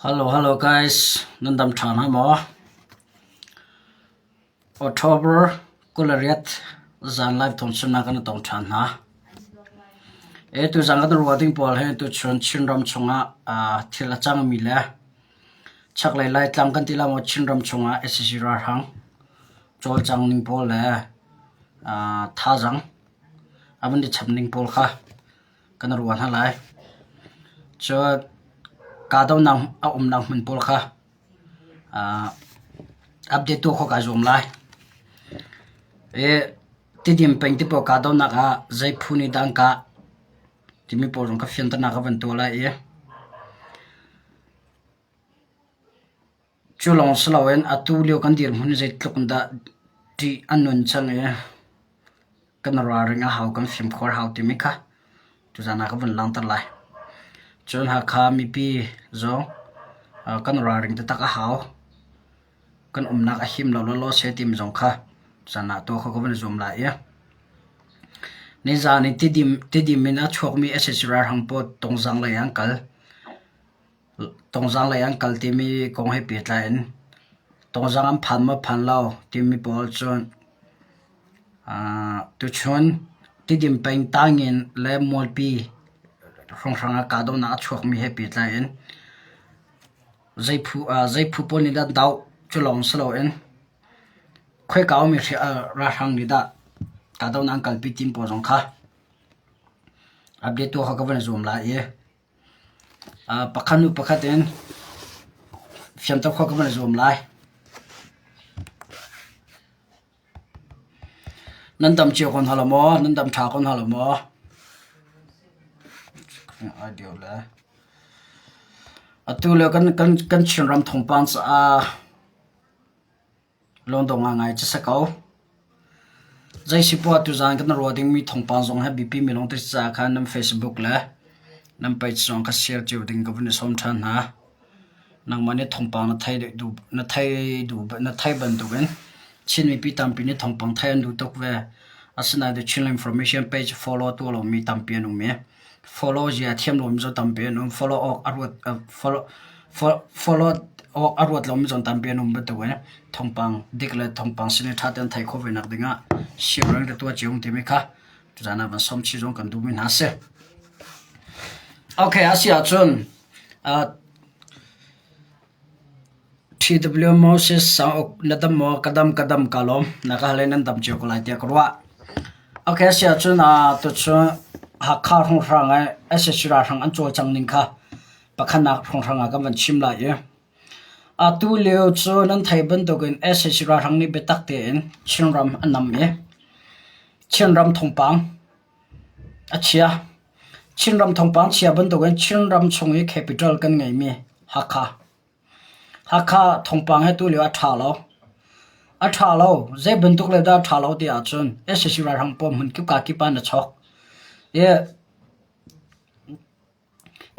Hello, hello guys. Nan dam ṭha hna maw? October 28 zan live thawngchimnak kan tong ṭhan hna. E tu zan kan ruah ding pawl he tu chun Chinram chungah thil a cangmi le chaklei Laitlang kan ti la maw Chinram chungah SAC ralhrang cawlcang ning pawl le thazaang a van i chap ning pawl kha kan ruah hna lai. Cun kahdohnak a umnak hmun pawl kha update tuah khawh kai zuam lai. I Tidim peng ti pawl kahdohnak ah zei phu nih dah an kah timi pawl zong kha fianternak ka van tuah lai i Cu lawng si loin atu lio kan dirhmun hi zeitluk in dah ṭih a nun cang i kan ralring a hau, kan fimkhur a hau timi kha tuzaan ah ka vun langhter lai. Cun Hakha mipi zong kan ralring taktak a hau. Kan umnak a him lo lawlaw seh timi zong kha tuzaan ah tuah kha ka vun i zuam lai i nizaan i Tidim in a chuakmi sac ralhrang pawl Tungzang lei ah an kal. Tungzang lei an kal timi kong he pehtlai in Tungzang an phan maw phan lo timi pawl cun tuchun Tidim peng Tangin le Mualpi hrawnghrang ah kahdohnak a chuakmi he pehtlai in zei phu pawl nih dah doh cu lawng si loin khoika ummi ralhrang nih dah kahdohnak an kalpi timi pawl zong kha update tuah kha ka van i zuam lai i Pakhat hnu pakhat in fianter khawh ka van i zuam lai. Nan dam cio ko hna lo maw? Nan dam ṭha ko hna lo maw? Atu lio kan Chinram thawngpang caah Lungdong ngaingai cu si ko. Zei si poah tuzaan kan ruah dingmi thawngpang zong hi biapi mi lawngte si caah khan nan Facebook le nan page zong kha share cio ding ka vun i sawm ṭhan hna. Nangmah nih thawngpang na thei duh na thei duh na thei bantukin Chin mipi tampi nih thawngpang thei an duh tuk ve. Asinain The Chinland Information page follow tuah lomi tampi an um i follow zia thiam lomi zong tampi an um. Follow awk a ruat follow follow awk a ruat lomi zong tampi an um bantukin thawngpang dik le thawngpang sining ṭha tein theih khawh ve nak dingah siarem ka tuah cio timi kha tuzaan ah van sawm chih zong kan duhmi hna si. Okay, a si ahcun uh, TW Moses Sang-uk na dam maw? Ka dam, ka dam, ka lawm. Na ka hal i nan dam cio ko lai tiah ka ruah. Okay, a si ahcun uh, tuchun Hakha hrawnghrang i sac ralhrang an cawlcang ning kha pakhatnak hrawnghrang ah kan van chim lai i atu lio cu nan theih bantukin sac ralhrang nih biatak tein Chinram a nam i Chinram thawngpang a chia. Chinram thawngpang chia bantukin Chinram chung i capital kan ngeimi Hakha Hakha thawngpang hi tulio a ṭha lo. A ṭha lo. Zei bantuk le dah a ṭha lo ti ahcun sac ralhrang pawl hmun kip ka kip ah na chawk. I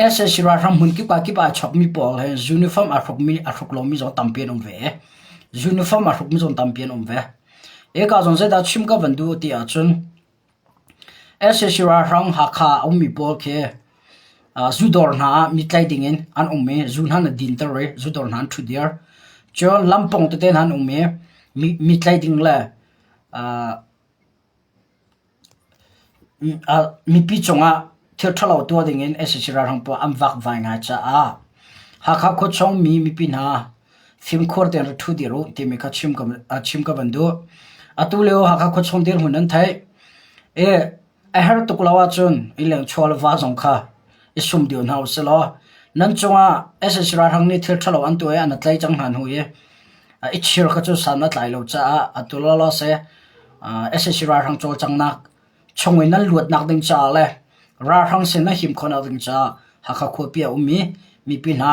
sac ralhrang hmun kip ka kip ah a chawkmi pawl hi uniform aa hrukmi a hruk lomi zong tampi an um ve. Uniform aa hrukmi zong tampi an um ve. Hika zong zeidah chim ka van duh ti ahcun Sac ralhrang Hakha a ummi pawl khi zudawr hna ah mi tlaih dingin an um i zu hna an dinter i zudawr hna an ṭhu dir. Cun lampawng tete hna an um i mi tlaih ding le mipi cungah thil ṭhalo tuah dingin sac ralhrang pawl an vakvai ngai caah Hakha khuachung mi mipi hna fimkhur tein rak ṭhu dir u timi kha chim ka van duh. Atu lio Hakha khuachung dirhmun an theih i a herh tuk lo ahcun i lengchuah le va zong kha i sum dih hna usih law nan cungah sac ralhrang nih thil ṭhalo an tuah i an tlaih cang hna hnu i i chir kha cu san a tlai lo caah atu lawlaw seh sac ralhrang cawlcanghnak chung in nan luatnak ding caah le ralhrang sin na him khawhnak ding caah Hakha khuapi a ummi mipi hna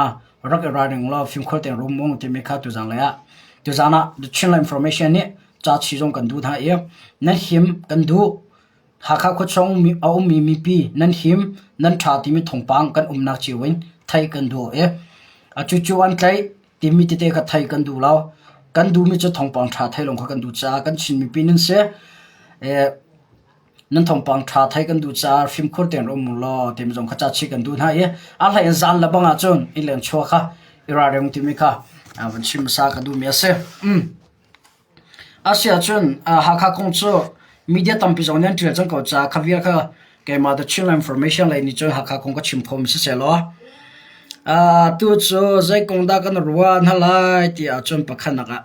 rak i ralring law fimkhur tein rum u timi kha tuzaan lei ah tuzaan ah The Chinland Information nih ca chi zong kan duh hna i nan him kan duh Hakha khuachung a ummi mipi nan him nan ṭha timi thawngpang kan umnak cio in theih kan duh i a cucu an tlaih timi tete kha thei kan duh lo. Kan duhmi cu thawngpang ṭha thei lawng kha kan duh caah kan Chin mipi nan si. Nan thawngpang ṭha thei kan duh caah fimkhur tein um u law timi zong kha ca chih kan duh hna i a hlei in zan le bang ahcun i leng chuah kha I ralring timi kha van chim hmasa ka duhmi a si. Asiahcun Hakha kong cu media tampi zong nih an ṭial cang ko caah kha vial kha keimah The Chinland Information lei nih cun Hakha kong ka chim khomi siseh law tu cu zei kong dah kan ruah hna lai ti ahcun pakhatnak ah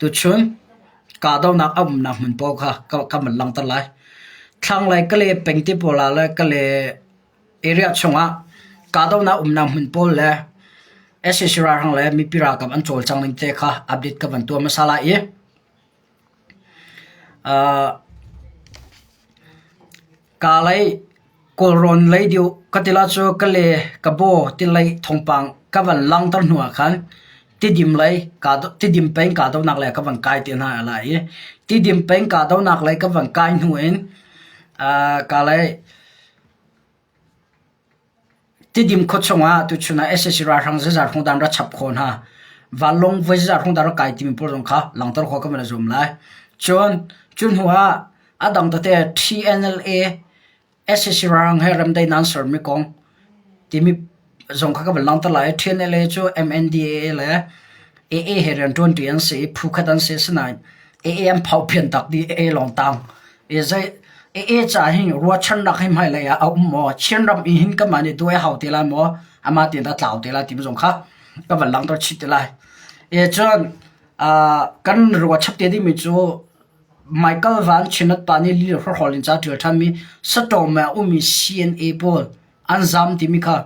tuchun kahdohnak a umnak hmun paoh kha ka van langhter lai. Thlanglei Kale peng ti pawl ah le Kale area chungah kahdohnak umnak hmun pawl le sac ralhrang le mipi ralkap an cawlcang ning te kha update ka van tuah hmasa lai i kaa lei Kawlrawn lei deuh ka ti la cu ka le ka baw ti lei thawngpang ka van langhter hnu ah khan Tidim lei Tidim peng kahdohnak lei ka van kai te hna lai i Tidim peng kahdohnak lei ka van kai hnu in kaa lei Tidim khuachung ah tuchun ah sac ralhrang zeizat hung dah an ra chap khawh hna. Vanlawng voi zeizat hung dah rak kai timi pawl zong kha langhter khawh kan van i zuam lai. Cun cu hnu ah a dang tete TNLA sac ralhrang he remdaihnak an sermi kong timi zong kha ka van langhter lai. TNLA cu MNDAA le AA he rianṭuanṭi an si i phu khat an si. Asinain AA an phaupian tak dih i AA lawng tang. I zei AA ca hin ruahchannak hi hmailei ah a um maw? Chinram in hin kanmah nih duai hau te lai maw? Amah tein dah tlau te lai timi zong kha ka van langhter chih te lai. E cun kan ruahchap te dingmi cu Michael Van Chinat pa nih lih hrawhrawl in ca ṭial ṭhanmi Satawm ah ummi CNA pawl an zam timi kha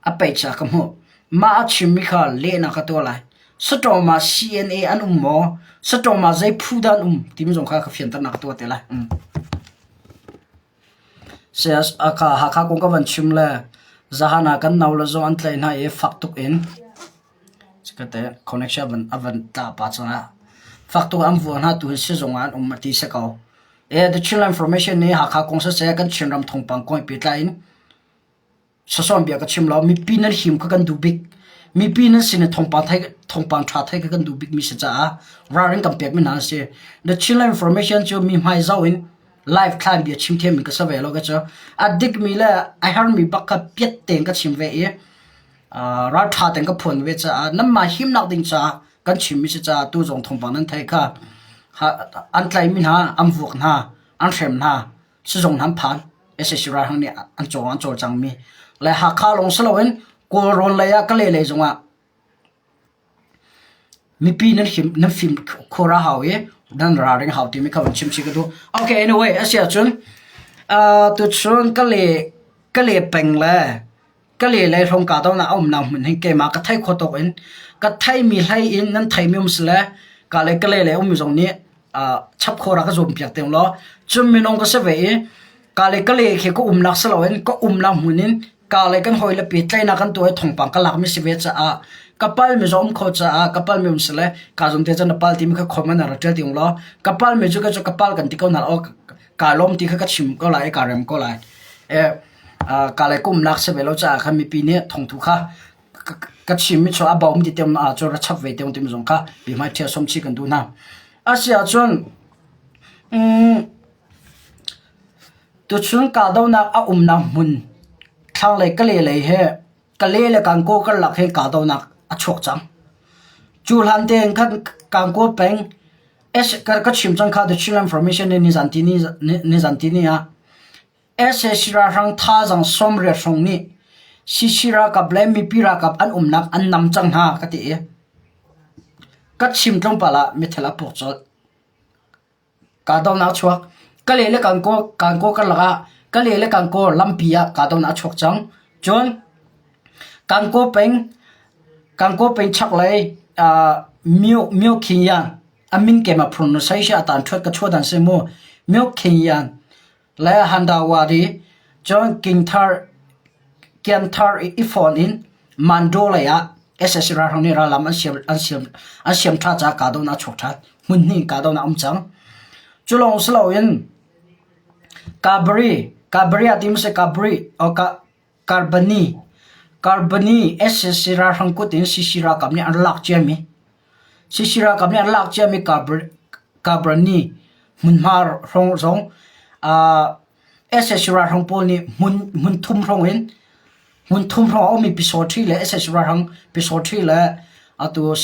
a pei ca ka hmuh. Mah a chimmi kha lehnak ka tuah lai. Satawm ah CNA an um maw? Satawm ah zei phu dah an um timi zong kha ka fianternak ka tuah te lai. Hakha kong ka van chim le zahan ah kan nau le zong an tlaih hna i fak tuk in cikate connection a van tla pa cangah fak tuk an vua hna tu hi sizung ah an um a ti si ko. E the Chinland Information nih Hakha kong siseh kan Chinram thawngpang kong i pehtlai in Sasawn bia ka chim lo. Mipi nan him kha kan duh bik. Mipi nan sin i thawngpang thei thawngpang ṭha thei kha kan duh bikmi si caah ralrin kan pekmi hna an si. The Chinland Information cu mi hmai zoh in live thla in bia chim thiammi ka si ve lo ka cu. A dikmi le a hermi bak kha piat tein ka chim ve i ralṭha tein ka phuan ve caah nanmah himnak ding caah kan chimmi si caah tu zong thawngpang nan theih kha an tlaimi hna, an vuak hna, an hrem hna. Sizung an phan. sac ralhrang nih an caw an cawlcangmi le Hakha lawng si loin Kawlrawn lei ah Kalay lei zongah mipi nan him nan fim khur a hau i nan ralring hau timi kha van chim chih ka duh. Okay, anyway, a si ahcun uh, tuchun Kalay Kalay peng le Kalay lei hrawng kahdohnak a umnak hmun hi keimah ka thei kho tuk in ka theimi hlei in nan theimi um si le ka le Kalay lei ummi zong nih chap khawh rak ka zuam piak te law cun minung ka si ve i ka le Kalay khi ka umnak si loin ka umnak hmun in ka le kan hawi le pehtlaihnak kan tuah i thawngpang ka lakmi si ve caah ka palmi zong um kho caah ka palmi um si le ka zum te cun na pal timi kha comment ah rak ṭial ti law ka palmi cu ka cu ka pal kan ti ko hna aw ka lawm ti kha ka chim ko lai i ka rem ko lai. Ka le kumnak si ve lo caah khan mipi nih thawngthu kha ka chimmi cu a bawm ti tem ah cun ra chap ve te timi zong kha bi hmai ṭhia som chih kan duh hna. A si ahcun tuchun kahdohnak a umnak hmun thlanglei Kalay lei he Kalay le Gangaw karlak he kahdohnak a chuak cang. Cu hlan tein khan Gangaw peng ka chim cang kha The Chinland Information nih nizan tini nizan tini ah Sac ralhrang thazaang 80 hrawng nih CC ralkap le mipi ralkap an umnak an nam cang hna ka ti i ka chim tlawmpal ah mithel a puak colh. Kahdohnak a chuak. Kalay le Kankaw karlak ah Kalay le Kankaw lampi ah kahdohnak a chuak cang. Cun Kankaw peng Kankaw peng chaklei Myo Myo Khin Yan a min kem a pronunciation a tan ṭhuat ka chuah dan si mu Myo Khin Yan le Handawari cun Kingthar Kianthar i fawn in Mandalay ah sac ralhrang nih rallam an siam an siam an siam ṭha caah kahdohnak a chuak ṭhan. Hmun hnih kahdohnak a um cang. Cu lawng si loin Kabari Kabari ah ti maw si Kabari Karbani Karbani sac ralhrang kut in CC ralkap nih an lak ciami CC ralkap nih an lak ciami Kabrani hmunhma hrawng zong sac ralhrang pawl nih hmun hmun thum hrawng in. Hmun thum hrawng a ummi Pisawṭhi le sac ralhrang Pisawṭhi le atu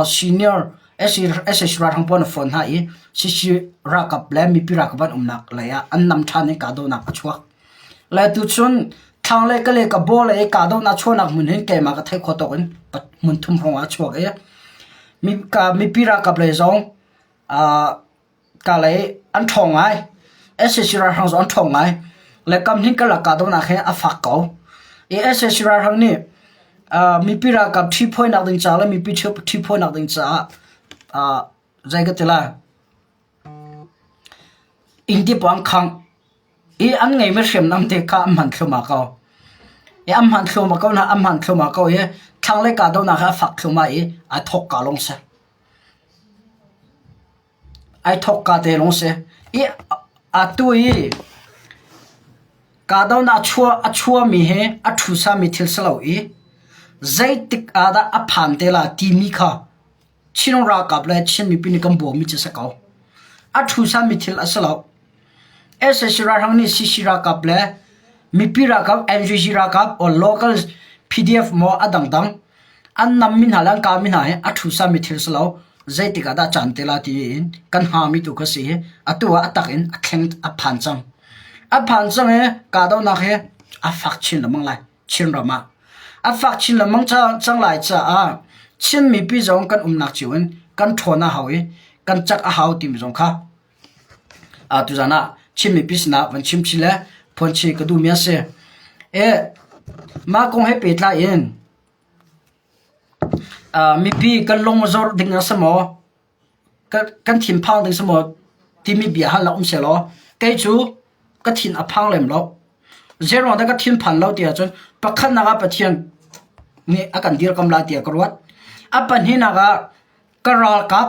senior sac ralhrang pawl an fawn hna i CC ralkap le mipi ralkap an umnak lei ah an nam ṭhan i kahdohnak a chuak. Le tuchun thlanglei ka le ka baw lei kahdohnak chuahnak hmun hin keimah ka theih khawh tawk in hmun thum hrawng ah a chuak i mipi ralkap lei zong Kalay an ṭhawng ngai. Sac ralhrang zong an ṭhawng ngai. Le kamhnih karlak kahdohnak hi a fak ko. I sac ralhrang nih mipi ralkap ṭhiphawinak ding ca le mipi ṭhiphawinak ding caah zei ka ti lai inn ti pawng khangh i an ngeimi hriamnam te kha an hman thluahmah ko. I an hman thluahmah ko hna an hman thluahmah ko i thlanglei kahdohnak hi a fak thluahmah i aa thawk ka lawng si. Ai thawkka te lawng si. I atu i kahdohnak a chuahmi hi a ṭhusami thil si lo i zeitik ah dah a phan te la timi kha Chin ralkap le Chin mipi nih kan bawmmi cu a si ko. A ṭhusami thil a si lo. Sac ralhrang nih CC ralkap le mipi ralkap NUG ralkap or local PDF maw a dangdang An nammi hna le an kaumi hna hi a ṭhusami thil si lo. Zeitik ah dah caan te la tiin kan hngami tu kha si i atu ah a tak in a thleng a phan cang. A phan cang i kahdohnak hi a fak chin lengmang lai Chinram ah. A fak chin lengmang cang lai caah Chin mipi zong kan umnak cio in kan ṭhawn a hau i kan cak a hau timi zong kha tuzan ah Chin mipi sinah van chim chin le phuan chih ka duhmi a si. E, mah kong he pehtlai in Mipi kan lung a zor ding a si maw? Kan thinphang ding si maw? Timi bia hal um sehlaw kei cu ka thin a phang lem lo. Zeiruang dah ka thinphan lo ti ahcun pakhatnak ah Pathian nih a kan dirkamh lai tiah ka ruat. A pahnihnak ah ka ralkap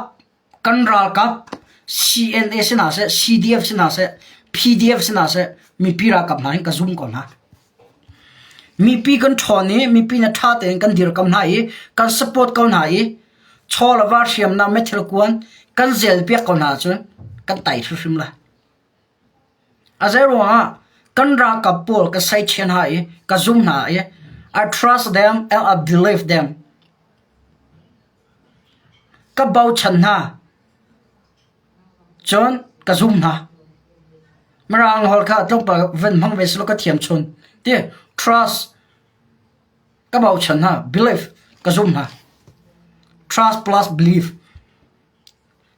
kan ralkap CNA si hna seh, CDF si hna seh, PDF si hna seh, mipi ralkap hna hin ka zum ko hna. Mipi kan ṭhawn i mipi na ṭha tein kan dirkam hna i kan support ko hna i chaw le va hriamnam methil kuan kan zel piak ko hna ahcun kan tai hrimhrim lai. A zei ruangah kan ralkap pawl ka seichian hna i ka zum hna i I trust them and I believe them. Ka bochan hna. Cun ka zum hna. Mirang holh kha tlawmpal van hmang ve selaw ka thiam chun. Ti trust ka bochan hna. Believe ka zum hna. Trust plus believe.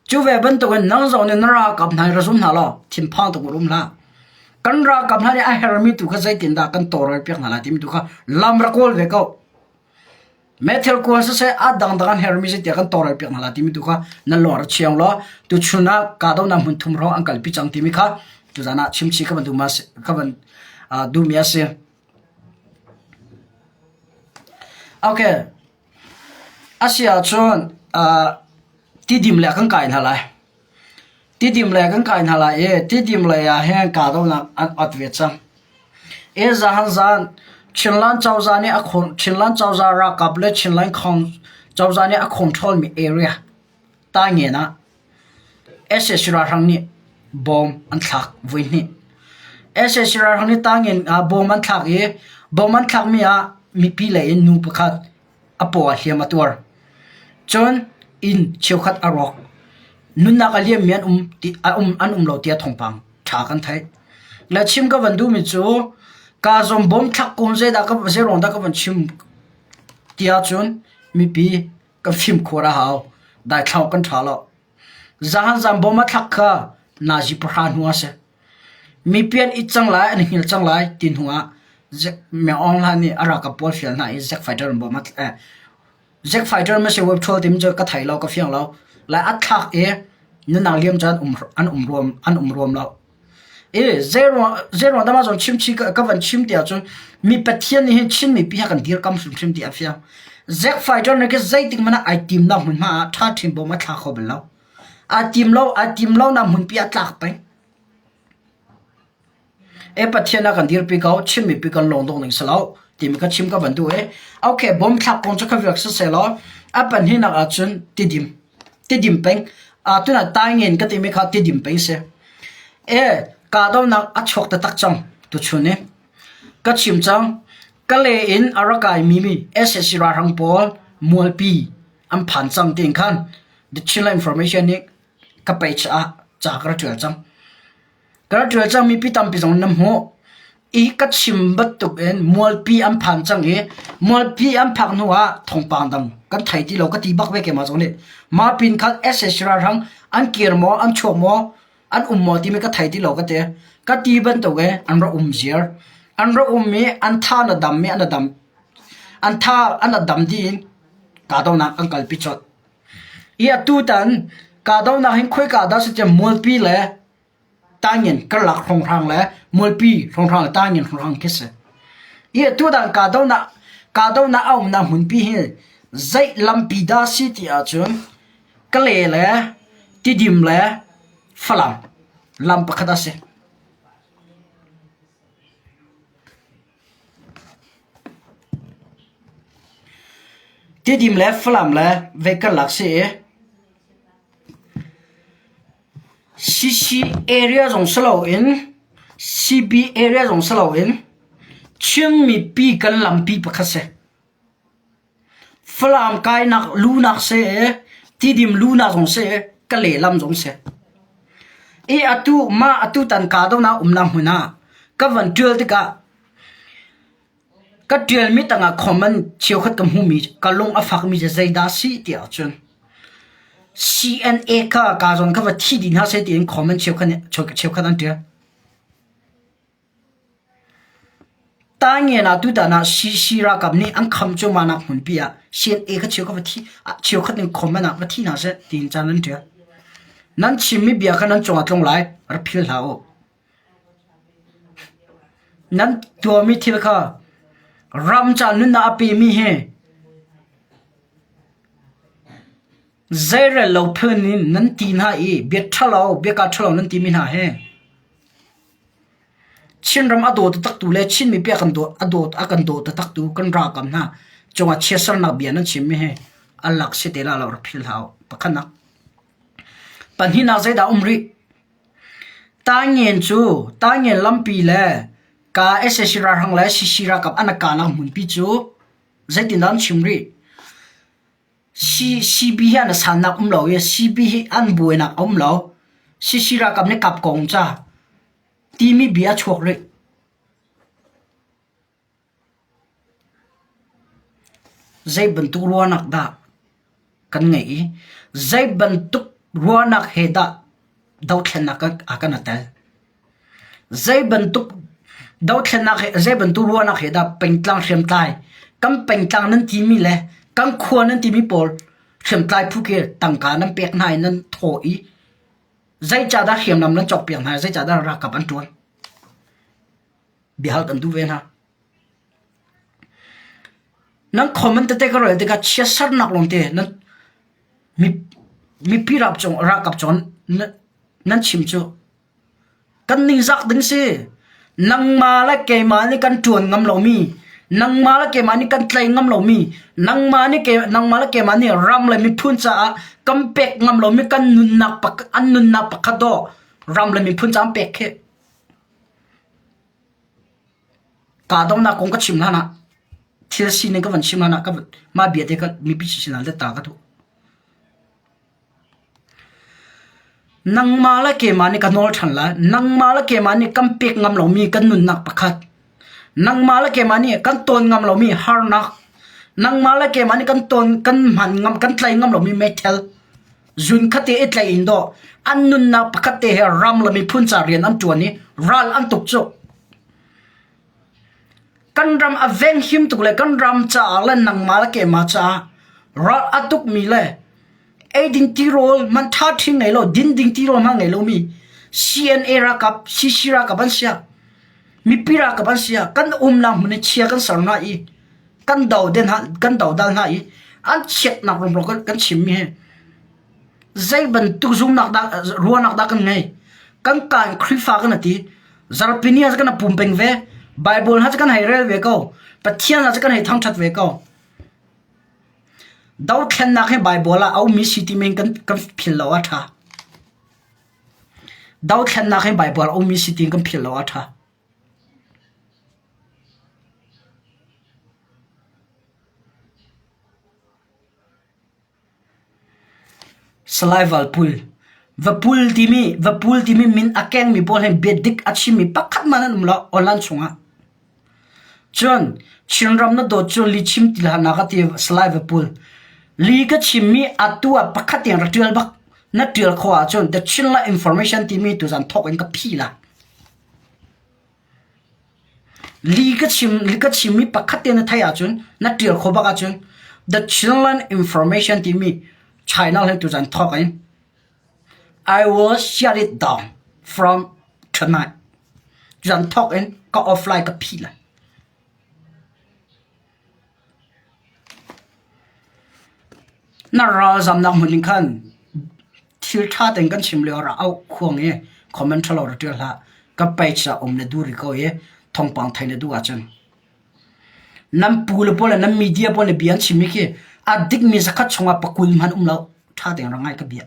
Cu ve bantukin nang zong nih na ralkap hna hi ra zum hna law thinphang tuk um hlah. Kan ralkap hna nih a hermi tu kha zeitindah kan tawlrel piak hna lai timi tu kha lam ra kawl ve ko. Meithal kuan siseh a dangdang an hermi si tiah kan tawlrel piak hna lai timi tu kha nan lung a ra chiang law tuchun ah kahdohnak hmun thum hrawng an kalpi cang timi kha tuzan ah chimchih ka van duh ka van duhmi a si. Okay. A si ahcun tidim le kan kai hna lai. Tidim le kan kai hna lai i tidim lei ah hin kahdohnak an ot ve cang. I zahan zan Chinland cozah nih a Chinland cozah ralkap le Chinland cozah nih a control mi area Taingen ah sac ralhrang nih bom an thlak voihnih. Sac ralhrang nih Taingen ah bom an thlak i bom an thlakmi ah mipi lei in nu pakhat a paw ah hliam a tuar. Cun inn cheukhat a rawk. Nunnak a liammi an um ti a um an um lo tiah thawngpang ṭha kan theih. Le chim ka van duhmi cu kaa zong bom thlak kong zeidah ka zeiruang dah ka van chim ti ahcun mipi kan fimkhur a hau. Daithlang kan ṭha lo. Zahan zan bom a thlak kha nazi pahra hnu a si. Mipi an it cang lai, an hngil cang lai ti hnu ah Myo Aung Hlaing nih a ralkap pawl fial hna i Zack fighter bom a eh, Zack fighter ma si web troll timi cu ka thei lo, ka fiang lo. Lai a thlak i nunnak liam caan um an um ruam an um ruam lo. I zeiruang dah mah zawn chim chi ka van chim ti ahcun mi Pathian nih hin Chin mipi he kan dirkam hrimhrim ti a fiang. Zack fighter nih khi zeitik hmanh ah ai timnak hmunhma ah ṭha ṭhin bom a thla kho bal lo. Aa tim lo, aa tim lo nak hmunpi ah tlak peng. E Pathian a kan dirpi ko, Chin mipi kan lawng dong ning si lo timi ka chim ka van duh i okay bom thlak kong cu ka viak si selaw a pahnihnak ahcun tidim tidim peng a tuna taingen ka timi kha tidim peng si e kahdohnak a chuak taktak cang tuchun i ka chim cang. Kale in a rak kaimi sac ralhrang pawl mualpi an phan cang tiin khan The Chinland Information nih ka page ah ca ka rak ṭial cang. Ka rak ṭial cangmi pi tampi zong nan hmuh. I ka chim bantuk in mualpi an phan cang i mualpi an phak hnu ah thawngpang dang kan thei ti lo ka ti bak ve keimah zong nih. Mah pin khan sac ralhrang an kir maw an chuak maw an um maw timi ka thei ti lo ka ti. Ka ti bantuk i an rak um ziar. An rak um i an tha na dam i an a dam. An tha an a dam dih in kahdohnak an kalpi colh. I atutan kahdohnak hin khoika dah si tiah mualpi le tangin karlak hrawnghrang le mualpi hrawnghrang le tangin hrawnghrang khi si. I atutan kahdohnak kahdohnak a umnak hmunpi hi zei lampi dah si ti ahcun Kale le Tidim le Falam lam pakhat a si. Tidim le Falam le vei karlak si i CC area zong si loin CB area zong si loin Chin mipi kan lampi pakhat si. Falam kainak lunak seh, Tidim lunak zong seh, Kale lam zong seh. I atu mah atu tan kahdohnak umnak hmun ah ka van ṭial tikah ka ṭialmi tangah comment cheukhat ka hmuhmi ka lung a fakmi cu zeidah si ti ahcun CNA kha ka zawn kha va thi dih hna seh tiin comment cheukhat nih cheukhat an ṭial. Taingen ah tutan ah CC ralkap nih an kham cuahmahnak hmunpi ah CNA kha cheukhat va thi cheukhat nih comment ah va thi hna seh tiin ca nan ṭial. Nan chimmi bia kha nan cungah tlung lai, rak philh hlah u. Nan tuahmi thil kha ram ca nunnak a pemi hi zeirel lo phun in nan ti hna i bia ṭhalo, biaka ṭhalo nan timi hna hi Chinram a daw taktaktu le Chin mipi a kan daw a dawt a kan daw taktaktu kan ralkap hna cungah chiatsernak bia nan chimmi hi a lak si te la lo rak philh hlah u. Pakhatnak. Pahnihnak zeidah um rih? Taingen cu Taingen lampi le ka sac ralhrang le CC ralkap an kahnak hmunpi cu zeitindah an chim rih? CB hi an sannak um lo i CB hi an buainak a um lo. CC ralkap nih kap kong ca timi bia a chuak rih. Zei bantuk ruahnak dah kan ngeih i zei bantuk ruahnak he dah dothlennak ah kan i tel? Zei bantuk dothlennak he zei bantuk ruahnak he dah pengtlang hriamtlai kan pengtlang nan timi le kan khua nan timi pawl hriamtlai phu khi tangka nan pek hna i nan thawh i zeicahdah hriamnam nan cawkpiak hna i zeicahdah ralkap an ṭuan? Biahal kan duh ve hna. Nan comment tete ka rel tikah chiatsernak lawngte nan mipi ralkap cung nan chim cu kan ningzak ding si. Nangmah le keimah nih kan ṭuan ngam lomi, nangmah le keimah nih kan tlai ngam lomi, nangmah nih nangmah le keimah nih ram le miphun caah kan pek ngam lomi kan nunnak an nunnak pakhat dawh ram le miphun caah an pek khi. Kahdohnak kong ka chim hlan ah thil sining ka van chim hlan ah ka mah bia te kha mipi sinah let ta ka duh. Nangmah le keimah nih ka nawl ṭhan lai. Nangmah le keimah nih kan pek ngam lomi kan nunnak pakhat. Nangmah le keimah nih kan tawn ngam lomi harnak. Nangmah le keimah nih kan tawn kan hman ngam kan tlai ngam lomi meithal. Zun khat te i tlai in dawh an nunnak pakhat te he ram le miphun ca rian an ṭuan i ral an tuk cu. Kan ram a venghim tuk le kan ram caah le nangmah le keimah caah ral a tukmi le eiding tirawl man ṭha ṭhing ngei lo din ding tirawl hmanh ngei lomi CNA ralkap CC ralkap an siah mipi ralkap an siah kan umnak hmun i chia kan ser hna i kan do den hna kan dodal hna i an chiatnak rumro kan, kan chimmi hi zei bantuk zumnak dah ruahnak dah kan ngei kan kan Khrihfa kan ti zarpini ah kan pum peng ve Bible ha kan hei rel ve ko Pathian ha kan hei thangthat ve ko dothlennak hi Bible ah a ummi si ti men kan kan phil lo a tha dothlennak hi Bible a ummi si ti kan phil lo a tha. Salai Valpul. Vapul timi Vapul timi min a kengmi pawl he bia dik a chimmi pakhat hmanh an um lo online chungah. Cun Chinram na dawt cu li chim ti hlah na ka ti Salai Vapul. Li ka chimmi atu ah pakhat in ra ṭial bak. Na ṭial khawh ahcun The Chinland Information timi tuzan thawk in ka phi la. Li ka chim li ka chimmi pakhat te na theih ahcun na ṭial khawh bak ahcun The Chinland Information timi China he tuzan thawk in I will shut it down from tonight. Tuzan thawk in ka offline ka phih lai. Na ralzamnak hmun in khan thil ṭha tein kan chim lio ra auh khuang i comment ṭhalo ra ṭial hlah. Ka page ah um na duh rih ko i thawngpang theih na duh ahcun. Nan pu le pawl le nan media pawl nih bia an chimmi khi a dikmi zakhat chungah pakul hmanh um lo. Ṭha tein ra ngai ka bia.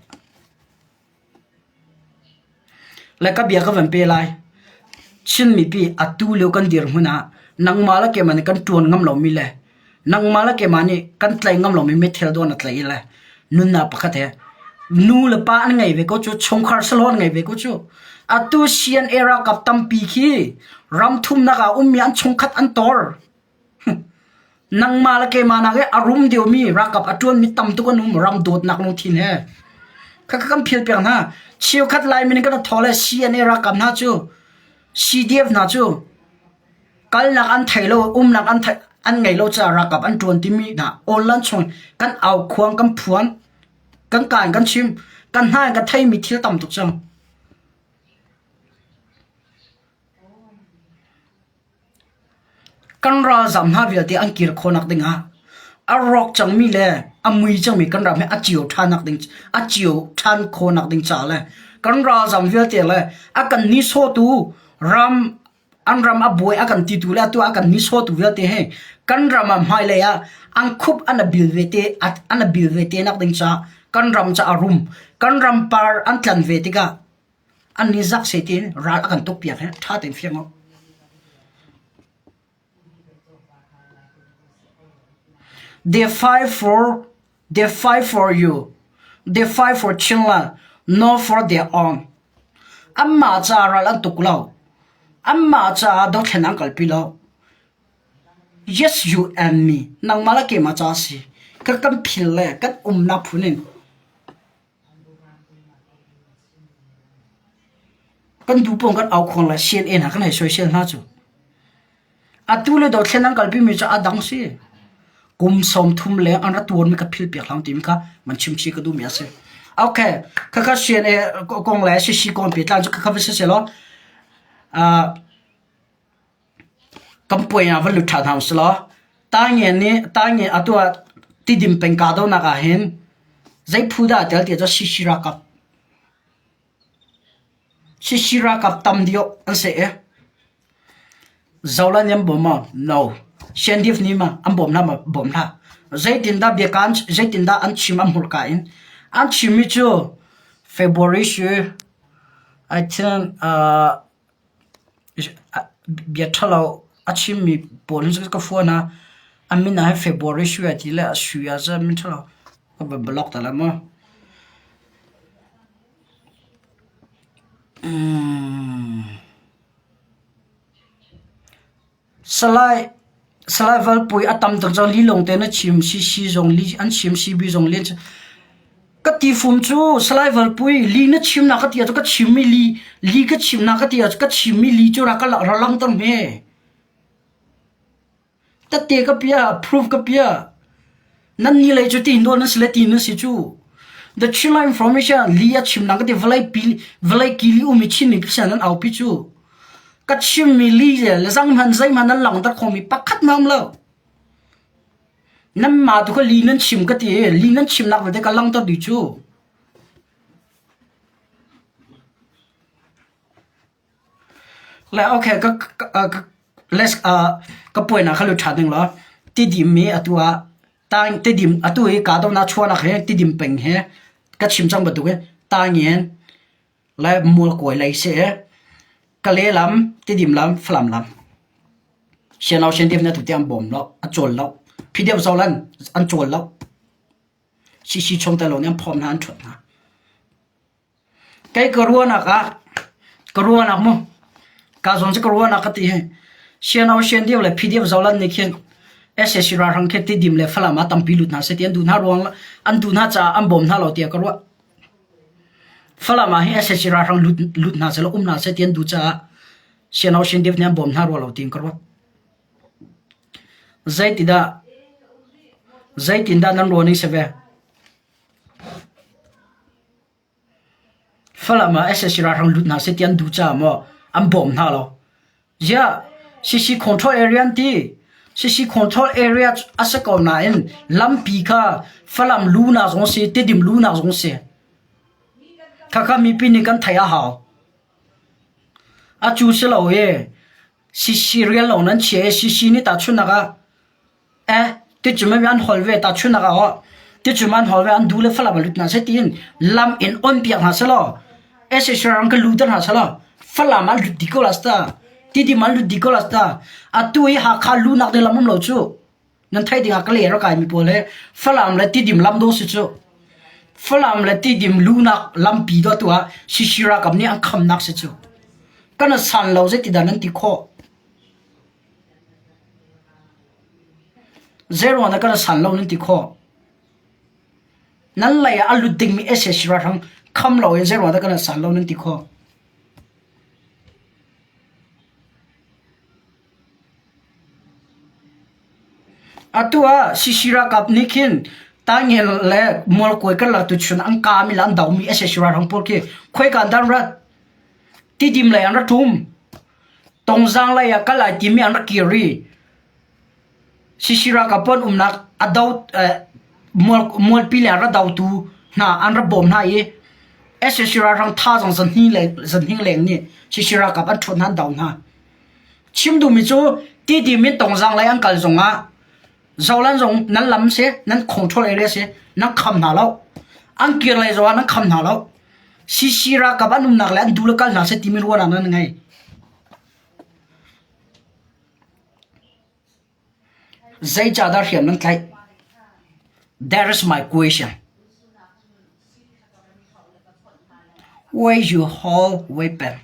Le ka bia ka van pe lai. Chin mipi atu lio kan dirhmun ah nangmah le keimah nih kan ṭuan ngam lomi le nangmah le keimah nih kan tlaih ngam lomi mithel dawh na tlaih i le nunnak pakhat he nu le pa an ngei ve ko cu chungkhar salo an ngei ve ko cu. Atu CNA ralkap tampi khi ram thumnak ah ummi an chungkhat an tor. Nangmah le keimah nak i a rum deuhmi ralkap a ṭuanmi tam tuk an um ram dawtnak lungthin he. Khakha kan phil piak hna. Cheukhat Laimi nih kan thaw le CNA ralkap hna cu CDF hna cu kalnak an thei lo, umnak an thei an ngei lo caah ralkap an ṭuan timi hna online chung kan aukhuang kan phuan kan ka in kan chim kan hna in kan theimi thil tam tuk cang. Kan ralzaam hna vialte an kir khawhnak dingah a rawk cangmi le a mui cangmi kan ram hi a cio ṭhannak ding a cio ṭhan khawhnak ding caah le kan ralzaam vialte le a kan nihsawhtu ram an ram a buai a kan titu le atu a kan nihsawhtu vialte hi kan ram ah hmailei ah an khup an a bil ve te an a bil ve te nak ding caah kan ram caah a rum kan ram par an tlan ve tikah An nih zak seh tiin ral a kan tukpiak hi ṭha tein fiang u. They fight for they fight for you. They fight for Chinland, not for their own. Anmah caah ral an tuk lo. Anmah caah dothlen an kalpi lo. Yes, you and me. Nangmah le keimah caah si. Ka kan phil le kan umnak phun in Kan duh pawng kan aukhuang le CNN ah kan hei soisel hna cu. Atu le dothlen an kalpimi cu a dang si. Kum 30 leng an ra tuanmi ka phil piak hlang timi kha man chimchi ka duhmi a si. Okay, khakha CNA kong le CC kong pe tlan cu khakha va si selaw uh, Kan puai ah van lut ṭhan hna usih law Taingen nih Taingen atu ah Tidim peng kahdohnak ah hin zei phu dah aa tel ti ahcun CC ralkap CC ralkap tam deuh an si i Zoland nih an bawm maw? No. CNDF nih ma an bawm hna maw? Bawm hna. Zeitindah biaka zeitindah an chim an hmurka in? An chimmi cu February si I think uh, Bia ṭhalo a chimmi pawl hi ka fuan ah a min ah hin February sui a ti le a sui ah cun min ṭhalo ka van block ta lai maw. Salai Salai Valpui a tam tuk cang lilawng te na chim CC zong li an chim CB zong li an chim. Ka ti fum cu Salai Valpui li na chim na ka ti ahcun ka chimmi li li ka chim na ka ti ahcun ka chimmi li cu ra ka ra langter hme. Tette ka pia proof ka pia. Nan ni lei cu ti nawl nan si le ti nan si cu. The Chinland Information li a chim nang ka ti vawlei pi vawlei kili um i Chinmi pisa nan aupi cu. Ka chimmi li le zeihmanh zeihmanh nan langhter khomi pakhat hmanh um lo. Nanmah tu kha li nan chim ka ti i li nan chimnak vialte ka langhter dih cu. Le okay ka ka let's ka puainak kha lut ṭhan ding law tidim i atu ah tang tidim atu i kahdohnak chuahnak hi tidim peng he ka chim cang bantuk in tangin le mualkawi lei si i Kale lam, Tidim lam, Falam lam. Sianau siandim na tu an bawm lo, a cawl lo. Phideuh zolan an cawl lo. CC chung te lo nih an phawm hna an ṭhuat hna. Kei ka ruahnak ah ka ruahnak mu ka zawn cu ka ruahnak ka ti hi Siano Siandio le PDF Zoland nih khin SAC ralhrang khi Tidim le Falam ah tampi lut hna seh ti an duh hna ruang an duh hna caah an bawm hna lo tiah ka ruah. Falam ah hi SAC ralhrang lut lut hna seh law um hna seh ti an duh caah Siano Siandio nih an bawm hna rua lo tiin ka ruat. Zeitidah zeitindah nan ruah ning si ve? Falam ah sac ralhrang lut hna seh ti an duh caah maw an bawm hna lo. Ziah CC control area an ti. CC control area a si ko nain lampi kha Falam lunak zong si, Tidim lunak zong si. Khakha mipi nih kan theih a hau. A cu si lo i CC rian lawng nan chia i CC nih tahchunhnak ah Eh, ticun an hol ve tahchunhnak ah hawh. Ticun an hol ve an du le falam a lut hna seh tiin lam in on piak hna selaw SSR an ka luter hna selaw Falam an lut dih ko la sta. Tidim an lut dih ko la sta. Atu i Hakha lunak ding lam um lo cu. Nan theih ding ah ka le ra kai mi pawl he Falam le Tidim lam do si cu. Falam le Tidim lunak lampi do tu ah Sisira kam nih an khamnak si cu. Kana san lo zei ti dah nan ti khawh. Zeiruang dah kan san lo nan ti khawh? Nan lei ah a lut dingmi sac ralhrang kham loin zeiruang dah kan san lo nan ti khawh? Atu ah CC ralkap nih khin Taingen le Mualkawi karlak tuchun an kami le an domi sac ralhrang pawl khi khoika dah an rat? Tidim lei an ra ṭum. Tongzaang lei ah kal ai timi an rak kir i CC ralkap pawl umnak a do mualpi le a ra dotu hna an ra bawm hna i sac ralhrang thazaang zanhning leng nih CC ralkap an ṭhuat hna an do hna. Chim duhmi cu Tidim in Tongzaang lei an kal zongah Zolan zong nan lam si, nan control area si, nan kham hna lo. An kir lei zongah nan kham hna lo. CC ralkap an umnak le an du le kal hna seh timi ruahnak nan ngei. Zeicahdah hriam nan tlaih? That is my question. Why you hold weapon?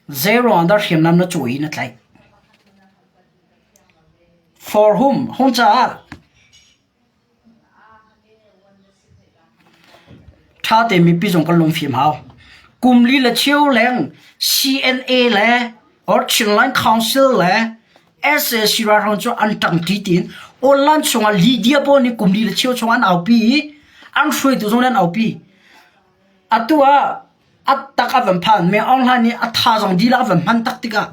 Zeiruang dah hriamnam na cawi i na tlaih? For whom? Hung caah ṭha tein mipi zong kan lungfim hau. Kum li le cheu leng CNA le or Chinland Council le sac ralhrang cu an ṭangṭi tiin online chungah Lydia pawl nih kum li le cheu chung an aupi i an hruaitu zong nih an aupi. Atu ah a tak a van phan. Mi Aung Hlaing nih a thazaang dihlak a van hman tak tikah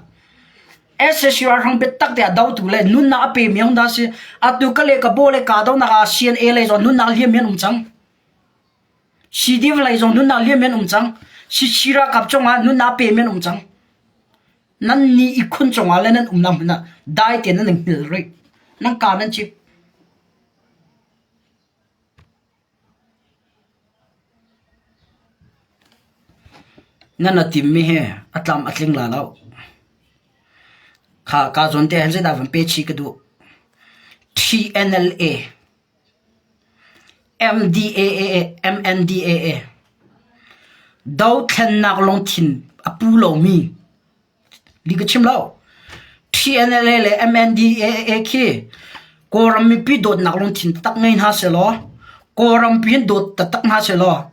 sac ralhrang biatak te a dotu le nunnak a pemi hung dah si. Atu ka le ka baw le ka donak ah CNA lei zong nunnak liam an um cang. CDF lei zong nunnak liam an um cang. CC ralkap cungah nunnak a pemi an um cang. Nan ni i khun cungah le nan umnak hmun ah dai tein nan hngil rih. Nan ka nan cip. Nan a timmi hi a tlam a tling la lo. Kha ka zawn te hin zeidah van pe chih ka duh. TNLA, MDAA, MNDAA, dothlennak lungthin a pu lomi Li ka chim lo. TNLA le MNDAA khi Kawlram mipi dawtnak lungthin taktak ngei hna sehlaw Kawlram pi hin dawt taktak hna sehlaw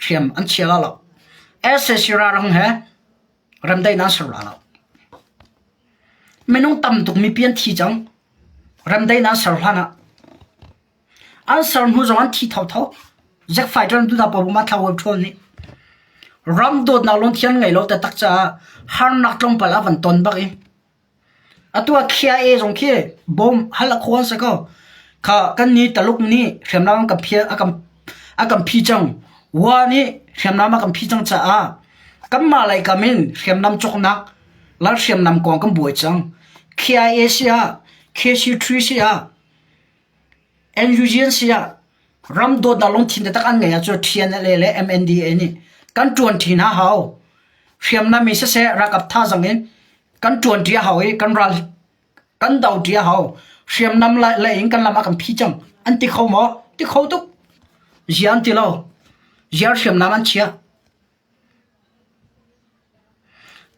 hriam an chia la lo. Sac ralhrang he remdaihnak an ser la lo. Minung tam tuk mipi an thi cang. Remdaihnak an ser hlan ah. An ser hnu zong an thi thotho. Zack fighter an tu hna pawl ma thla web ṭhawl nih. Ram dawtnak lungthin an ngei lo taktak caah harnak tlawmpal a van ton bak i atu ah KIA zong khi bawm hal a khaw an si ko. Kha kan ni Taluk nih hriamnam an kan phial a kan a kan phi cang. Wa nih hriamnam a kan phi cang caah kanmah lei kam in hriamnam cawknak lal hriamnam kong kan buai cang. KIA si ah KC3 si ah NUG an si ah ram dawtnak lungthin taktak an ngeih ahcun TNLA le MNDAA nih kan ṭuanṭi hna hau. Hriamnam in siseh ralkap thazaang in kan ṭuanṭi a hau i kan ral kan doṭi a hau. Hriamnam lei in kan lam ah kan phi cang. An ti kho maw? Ti kho tuk. Zia an ti lo. Ziar hriamnam an chiah.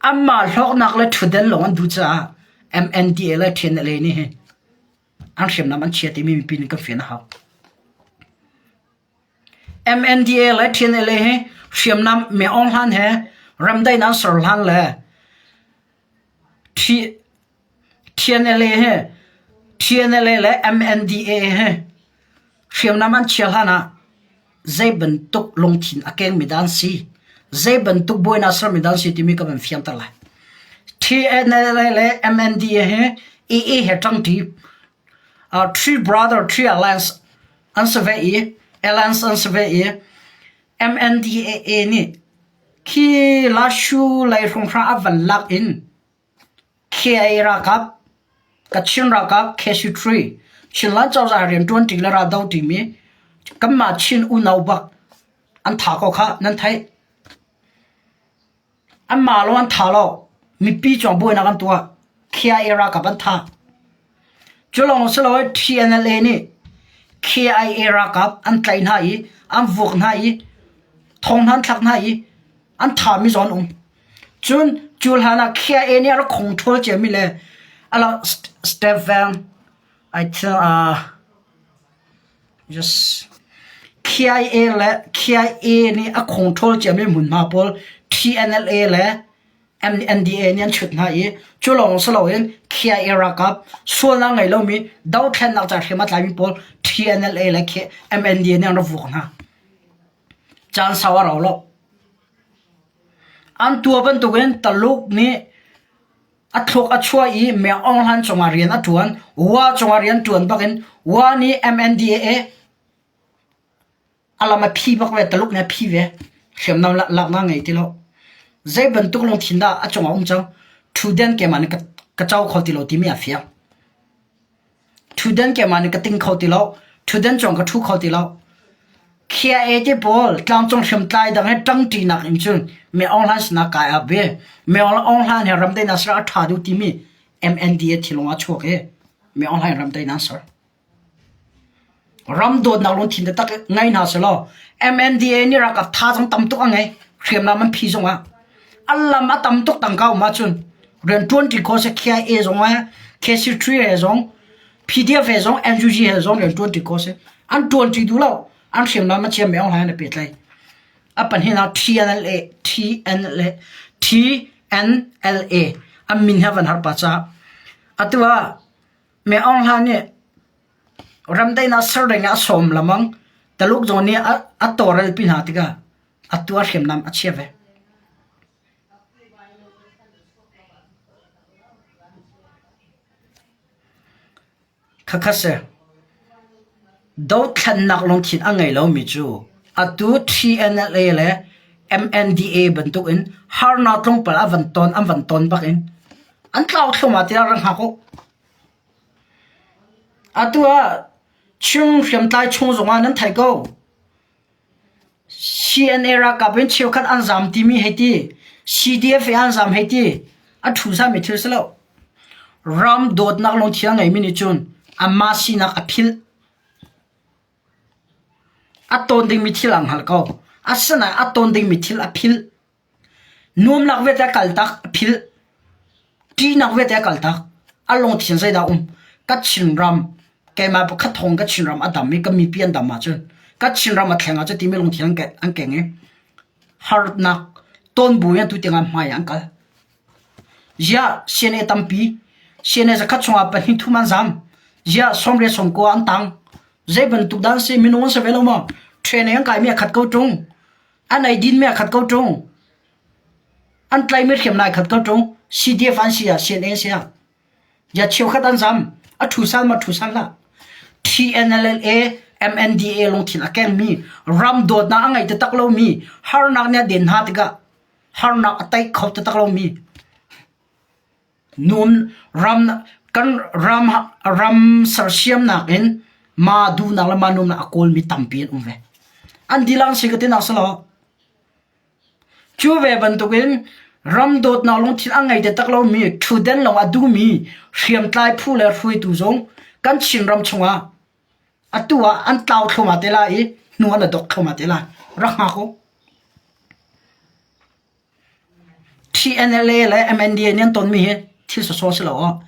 Anmah hlawknak le ṭhutden lawng an duh caah MNDA le TNLA nih hin an hriamnam an chia timi mipi nih kan fian a hau. MNDA le TNLA hi hriamnam Me Aung Hlan he remdaihnak an ser hlan le TNLA he TNLA le MNDA he hriamnam an chia hlan ah zei bantuk lungthin a kengmi dah an si, zei bantuk buainak sermi dah an si timi ka van fianter lai. TNLA le MNDA he AA he ṭangṭi Three Brother Three Alliance an si ve i Alliance an si ve i MNDAA nih khi Lashu lei hrawnghrang a van lak in KIA ralkap, Kachin ralkap KC3, Chinland cozah rianṭuanṭi le raldo timi kanmah Chin unau bak an tha ko khah nan theih. Anmah lawng an tha lo. Mipi cungah buainak an tuah. KIA ralkap an thah. Cu lawng si lo TNLA nih KIA ralkap an tlaih hna i an vuak hna i thong hna an thlak hna i an thahmi zong an um. Cun cu hlan ah KIA nih a rak khong ṭhawl ciami le ala Stephen I think uh, just KIA le KIA nih a khong ṭhawl ciami hmunhma pawl TNLA le NDA nih an chut hna i cu lawng si loin KIA ralkap sualnak ngei lomi dothlennak ca hriam a tlaimi pawl TNLA le MNDA nih an rak vuak hna. Caan sau a rau lo. An tuah bantukin Taluk nih a thluak a chuah i Meng Aung Hlaing cungah rian a ṭuan. Wa cungah rian ṭuan bakin Wa nih MNDAA a lam a phi bak ve, Taluk nih a phi ve. Hriamnam laknak ngei ti lo. Zei bantuk lungthin dah a cungah um cang? Ṭhutden keimah nih ka co kho ti lo timi a fiang. Ṭhutden keimah nih ka ting kho ti lo. Ṭhutden cung ka ṭhu kho ti lo. KIA te pawl tlangcung hriamtlai dang he ṭangṭinak in cun Me Aung Hlaing sinah kai ap ve. Me Aung Hlaing he ramdaihnak ser a ṭha duh timi MNDA thilung ah chuak i Me Aung Hlaing ramdaihnak ser. Ram dawtnak lungthin taktak ngei hna selaw MNDA nih ralkap thazaang tam tuk a ngei. Hriamnam an phi zongah a lam a tam tuk tangka um ahcun rianṭuan ṭi kho seh KIA zong he KC3 he zong PDF he zong NUG he zong rianṭuan ṭi kho seh. An ṭuan ṭi duh lo. An hriamnam a chia Meng Hlaing a pehtlai. A pahnihnak TNLA TNLA TNLA an min he van har pa caah atu ah Me Aung Hlaing nih ramdaihnak ser ding ah a sawm lengmang. Taluk zong nih a tawlrelpi hna tikah atu ah hriamnam a chia ve. Khakha si. Dothlennak lungthin a ngei lomi cu atu TNLA le MNDA bantukin harnak tlawmpal a van ton an van ton bakin an tlau thluahmah tiah rak hngak u. Atu ah Chin hriamtlai chung zongah nan theih ko. CNA ralkap in cheukhat an zaam timi hei ti, CDF i an zaam hei ti, a ṭhusami thil si lo. Ram dawtnak lungthin a ngeimi nih cun anmah sinak a philh. A tawn dingmi thil aa hngal ko. Asinain a tawn dingmi thil a philh. Nuamnak vialte a kaltak, a philh. Ṭihnak vialte a kaltak. A lungthin zeidah a um? Ka Chinram, keimah pakhat thawng ka Chinram a dam i ka mipi an dam ahcun ka Chinram a thleng ahcun timi lungthin an, an keng i harnak tawn bu in atu tiangah hmai ah an kal. Ziah CNA tampi, CNA zakhat chungah pahnih thum an zam. Ziah sawmriat sawmkua an tang. Zei bantuk dah an si? Minung an si ve lo maw? Training an kaimi a khat ko ṭung. An eidin mi a khat ko ṭung. An tlaimi hriamnai khat ko ṭung. CDF an si ah CNA an si ah. Ya cheukhat an zam. A ṭhu sal ma ṭhu sal hlah. TNLA MNDA lungthin a kengmi ram dawtnak a ngei taktak lomi harnak nih a den hna tikah harnak a tei kho taktak lomi Nun ram kan ram ram sersiamnak in ma duhnak le ma nuamnak a kawlmi tampi an um ve. An dilang si ka ti nak si lo. Cu ve bantukin ram dawtnak lungthin a ngei taktak lomi ṭhutden lawng a duhmi hriamtlai phu le hruaitu zong kan Chinram chungah atu ah an tlau thluahmah te lai i hnu an i dok thluahmah te lai. Rak hngak u. TNLA le MNDA nih an tonmi hi thil sawsawh si lo aw.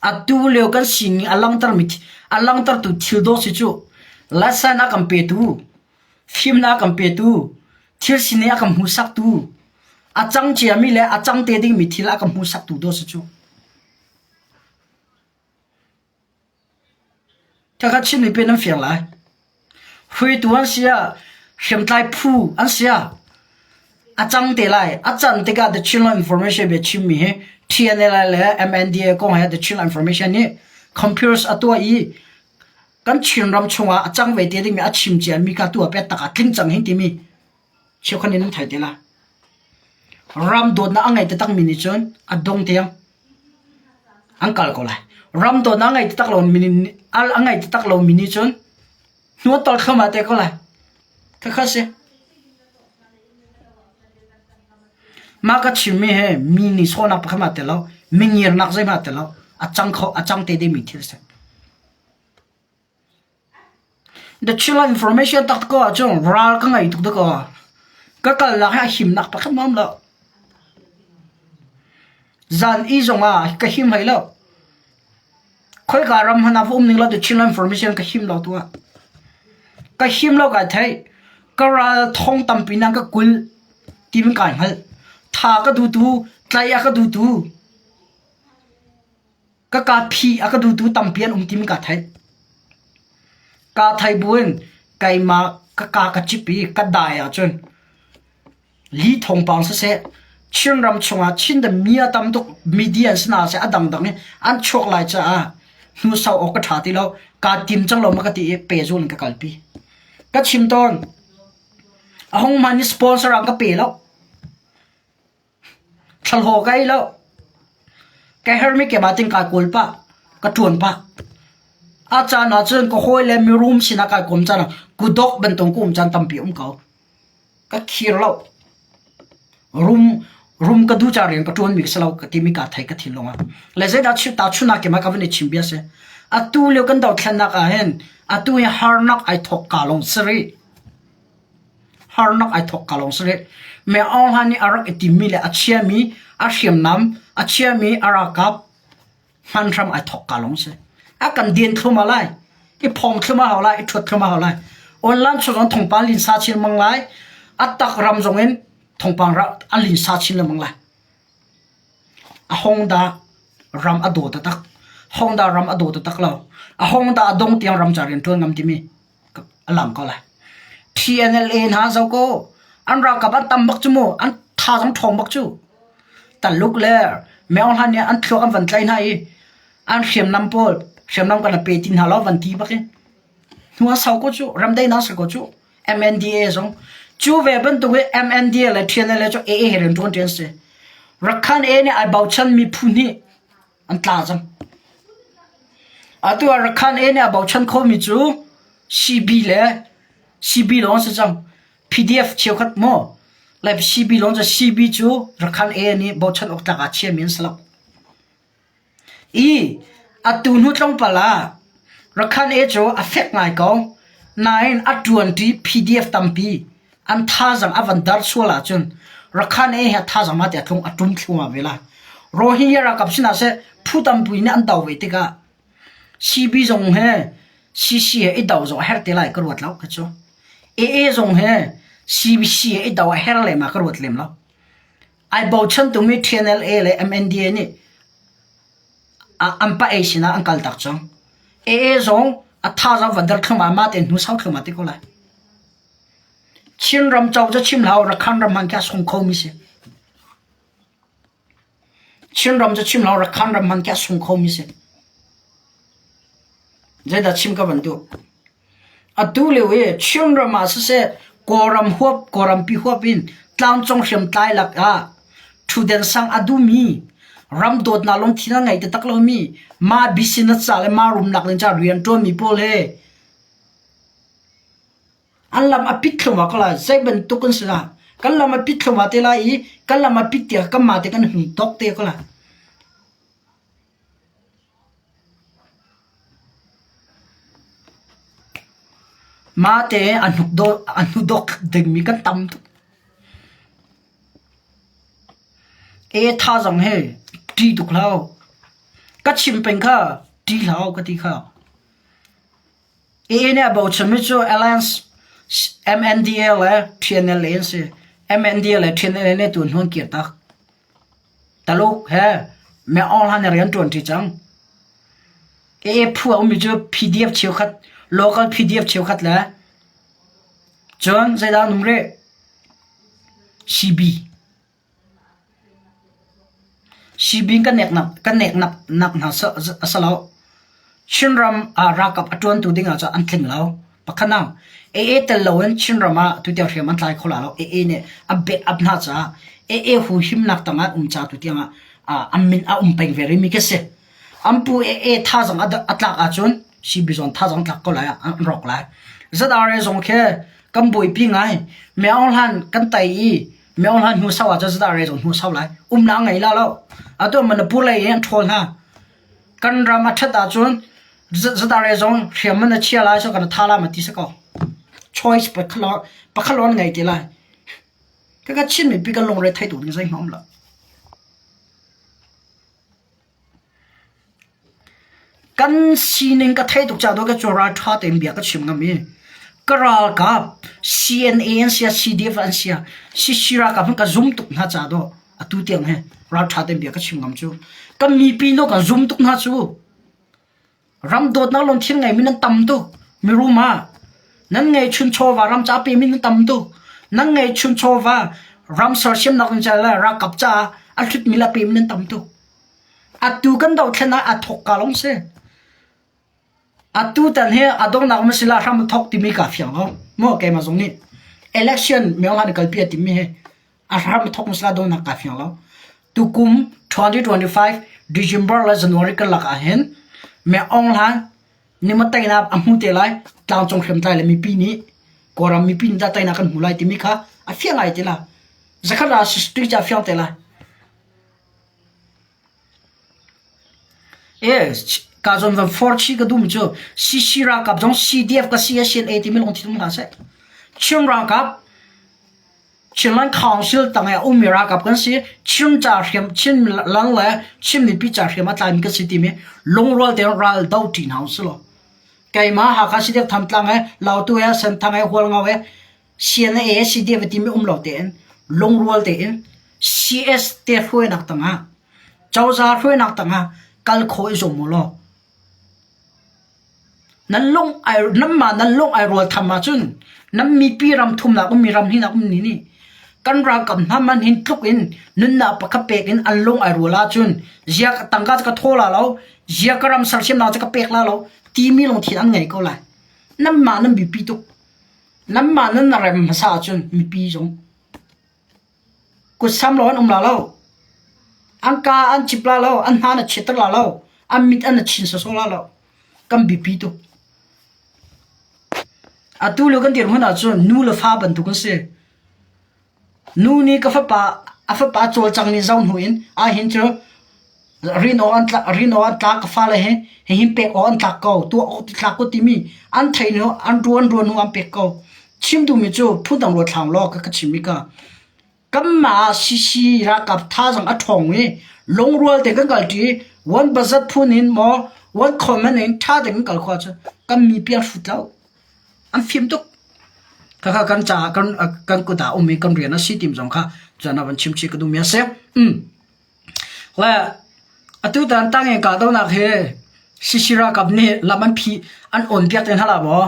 Atu lio kan sining a langhtermi a langhtertu thil dawh si cu lesson a kan petu, fimnak a kan petu, thil sining a kan hmuhsaktu, a cang ciami le a cang te dingmi thil a kan hmuhsaktu dawh si cu. Khakha Chin mipi nan fiang lai. Hruaitu an si ah, hriamtlai phu an si ah, a cang te lai. A can tikah The Chinland Information bia chimmi hi TNLA le MNDA kong he The Chinland Information nih computers a tuah i kan Chinram chungah a cang ve te dingmi a chim ciami kha tu ah pet tak ah tling cang hin timi cheukhat nih nan thei te lai. Ram dawtnak a ngei taktakmi nih cun a dong tiang an kal ko lai. Ram dawtnak a ngei taktak lomi nih a ngei taktak lomi nih cun hnu an tol thluahmah te ko lai. Khakha si. Mah ka chimmi hi mi nih sawhnak pakhat hmanh tel lo, mingirnak zeihmanh tel lo, a cang kho a cang te dingmi thil a si. The Chinland Information tak ko ahcun ral ka ngei tuk dakaw. Ka kalnak hi a himnak pakhat hmanh um lo. Zan i zongah ka him hlei lo. Khoika ram hmanh ah va um ning law The Chinland Information ka him lo tu ah. Ka him lo kai theih. Ka ral thong tampi nan ka kul ti min kai hngalh. Tha ka dutu, tlai a ka dutu. Ka kaa phi a ka dutu tampi an um timi kaa theih. Kaa theih buin keimah ka kaa ka cip i ka dai ahcun li thawngpang siseh Chinram chungah Chin the mi a tam tuk media an si hna seh a dangdang i an chuak lai caah hnu sau awk ka ṭha ti lo kaa tim cang lo ma ka ti i pehzul in ka kalpi. Ka chim tawn. A hung hman i sponsor an ka pe lo. Thlahlawh ka ei lo. Ka hermi keimah tin kai kawl pah, ka ṭuan pah. A caan ahcun ka hawile mirum sinah kai kom caan ah kudawk bantuk ka um caan tampi um ko. Ka khir lo. Rum rum ka duh ca rian ka ṭuanmi ka si lo ka timi kaa thei ka thinlung ah. Le zeidah chim tahchunh ah keimah ka van i chim bia si. Atu lio kan dothlennak ah hin atu hi harnak ai thawk ka lawng si rih. Harnak ai thawk ka lawng si rih. Me Aung Hlaing nih a rak i timmi le a chiami a hriamnam, a chiami a ralkap hman hram ai thawk ka lawng si. A kan den thlum lai, i phong thlum a hau lai, i ṭhuat thlum a hau lai. Online chung zong thawngpang linsa chin lengmang lai. A tak ram zong in thawngpang ra a linsa chin lengmang lai. A hong dah ram a daw taktak. Hong dah ram a daw taktak lo. A hong dah a dong tiang ram ca rian ṭuan ngam timi a lang ko lai. TNLA hna zo ko an ralkap an tam bak cu mu an thazaang ṭhawng bak cu. Taluk le Myo Hlan nih an thluak an van tlaih hna i an hriamnam pawl hriamnam kan pe ti hna lo van ti bak i hnu a sau ko cu ramdaihnak si ko cu MNDA zong cu ve bantuk i MNDA le TNLA cu AA he rian ṭuan ṭi an si. Rakhan A nih ai bochan mi phu hnih an tla cang. Atu ah Rakhan A nih a bochan khomi cu CB le CB lawng si cang. PDF cheukhat maw le CB lawng cu CB cu Rakhan A nih bochan awk tlak ah chiami an si lo. I atu hnu tlawmpal ah Rakhan A cu a fek ngai ko. Nain a ṭuanṭi PDF tampi an thazaang a van dar sual ahcun Rakhine he thazaang ma tiah tlung a ṭum thluahmah ve lai. Rohingya ralkap sinah seh phu tampi nih an do ve tikah CB zong he CC he i do zong a herh te lai ka ruat lo ka cu. AA zong he CBC he i do a herh lem ah ka ruat lem lo. Ai bochan tumi TNLA le MNDA nih an pa ei sinah an kal tak cang. AA zong a thazaang van dar thluahmah mah tein hnu sau thluahmah te ko lai. Chinram co cu chim hlah u, Rakhine ram hmanh khi a sung khomi si. Chinram cu chim hlah u, Rakhine ram hmanh khi a sung khomi si. Zeidah chim ka van duh? Atu lio i Chinram ah siseh, Kawlram huap, Kawlrampi huap in tlangcung hriamtlai lak ah ṭhutden sang a duhmi, ram dawtnak lungthin a ngei taktak lomi, mah business ca le mah rumnak ding ca rian ṭuanmi pawl he An lam a pit thluahmah ko lai. Zei bantuk an si lai. Kan lam a pit thluahmah te lai i kan lam a pit tiah kanmah te kan hung tok te ko lai. Mah te a hnudawk dingmi kan tam tuk. E thazaang he ṭih tuk hlah. Ka chim peng kha ṭih hlah ka ti kha. AA nih a bochanmi cu Alliance MNDA le TNLA an si. MNDA le TNLA nih tu hnu an kir tak. Taluk he Myo Aung Hlan rian ṭuan ṭi cang. AA phu a ummi cu PDF cheukhat, local PDF cheukhat le cun zeidah an um rih? CB. CB kan neknak kan neknak nak hna a si lo. Chinram ah ralkap a ṭuantu ding ah cun an tling lo. Pakhat ah AA tel loin Chinram ah tutiang hriam an tlai kho lai lo. AA nih a back up hna caah AA hu himnak tangah um ca tutiang ah an min a um peng ve rihmi khi si. An pu AA thazaang a tlak ahcun CB zong thazaang tlak ko lai an rawk lai. ZRA zong khi kan buaipi ngai. Myo Aung Hlan kan tei i Myo Aung Hlan hnu sau ahcun ZRA zong hnu sau lai. Umnak ngei la lo. Atu Manipur lei in an ṭhawl hna. Kan ram a ṭhat ahcun ZRA zong hriam man a chia lai so kan tha la ma ti si ko. Choice pakhat lawng ngei ti lai. Kaka Chin mipi kan lungre thei tuk ding zeihmah um lo. Kan sining ka theih tuk caah dawh cu ralṭha tein bia ka chim ngam i ka ralkap CNA an si ah CDF an si ah CC ralkap hi ka zum tuk hna caah dawh atu tiang hi ralṭha tein bia ka chim ngam cu. Kan mipi nu kan zum tuk hna cu. Ram dawtnak lungthin ngeimi nan tam tuk. Mirum ah nan ngeihchun chawva ram ca pemi nan tam tuk. Nan ngeihchun chawva ram sersiamnak in le ralkap caah a hlutmi le a pemi nan tam tuk. Atu kan dothlen ah a thawk ka lawng si. Atu tan hi a donghnak ma sila hram a thawk timi ka fiang lo. Maw keimah zong nih election myo han kalpi a timi hi a hram a thawk ma sila donghnak ka fiang lo. Tukum 2025 December le January karlak ah hin Myo Aung Hlaing nih maw teinak a hmu te lai tlangcung hriamtlai le mipi nih Kawlram mipi nih dah teinak kan hmu lai timi kha a fiang ngai te la. Zakhat ah history ca fiang te lai. Ka zawn van for chih ka duhmi cu CC ralkap zong CDF ka si a CNA timi lungthin um hlah seh. Chin ralkap Chinland Council tang i a ummi ralkap kan si. Chin ca hriam Chin lang le Chin mipi ca hriam a tlaimi kan si timi lungrual tein ral do ṭi hna usih law. Keimah Hakha CDF Thantlang he Lautu he Senthang he Hualngo he CNA CDF timi um lo tein lungrual tein CS te hruainak tangah cozah hruainak tangah kal khawh i zuam u law nan lung ai nanmah nan lung ai rual tham ahcun nan mipi ram thumnak ummi ram hinak ummi nih kan ralkap hna man hin tluk in nunnak pakhat pek in an lung ai rual ahcun zia tangka cu ka thaw la lo zia ka ram sersiamnak cu ka pek la lo timi lungthin an ngei ko lai nanmah nan biapi tuk nanmah nan rem hmasa ahcun mipi zong Kutsam lo an um la lo. An ka an cip la lo, an hna na chitter la lo, an mit an na chin sawsawh la lo. Kan biapi tuk. Atu lio kan dirhmun ahcun nu le fa bantuk an si. Nu nih ka fapa a fapa cawlcang nih zoh hnu in ahhin cu rin awk an tlak rin awk an tlak ka fale hi hihin pek awk an tlak ko tuah awk ti tlak ko timi an theih hnu an ruan ruan hnu an pek ko chim duhmi cu phundang ruat hlang law ka ka chim i ka kanmah CC ralkap thazaang a ṭhawng i lungrual te kan kalṭi one budget phun in maw one comment in ṭha tein kan kal khawh ahcun kan mipi an hrut lo an fim tuk khakha kan caah kan kan kut ah um i kan rian a si tim zong kha cun a van chim chih ka duhmi a si um Le atutan tangeng kahdohnak hi CC ralkap nih lam an phih an awn piak te hna la maw?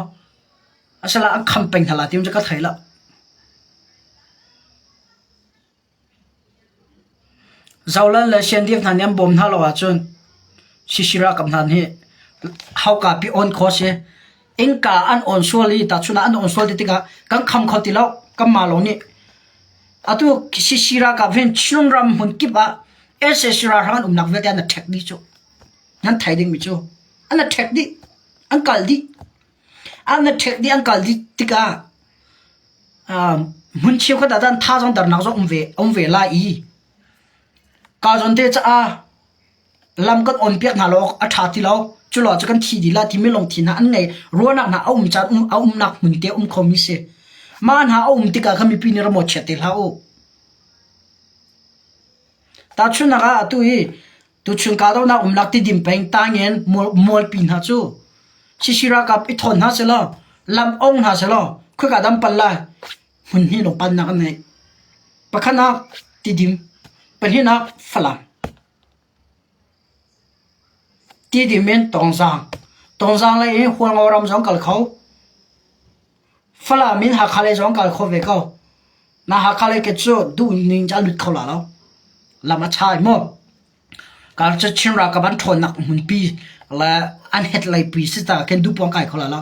Asala an kham peng hna la ti cu ka thei lo. Zolan le CNDF hna nih an bawm hna lo ahcun CC ralkap hna nih hauka pi on kho si. Innka an on sual i tahchun ah an on sual ti tikah kan kham kho ti lo kanmah lawng nih Atu CC ralkap hin Chinram hmun kip ah sac ralhrang an umnak vialte an ṭhek dih cu. Nan thei dingmi cu an ṭhek dih, an kal dih. An ṭhek dih, an kal dih tikah hmun cheukhat ah cun thazaang dernak zong um ve um ve lai i ka zawn te caah lam kan on piak hna lo awk a ṭha ti lo. Culo cu kan thi dih la timi lungthin hna an ngei. Ruahnak hna a um caan um a umnak hmun te um khomi si. Mah hna a um tikah khan mipi nih ram chiat te hlah u. Tahchunhnak ah atu hi tuchun kahdohnak umnak Tidim peng Tangen mualpi hna cu Sisi ralkap i thawn hna selaw lam ong hna selaw khoika dah an pal lai? Hmun hnih lawng pannak an ngei. Pakhatnak Tidim, pahnihnak Falam. Tidim in Tongzaang, Tongzaang lei in Hualngo ram zong kal kho. Falam in Hakha lei zong kal kho ve ko. Na Hakha lei ke cu duh ning cu a lut kho la lo. Lam a chai mu. Kar cu Chin ralkap an ṭhawnnak hmunpi le an het lei pi si ta khin duhpuang kai kho la lo.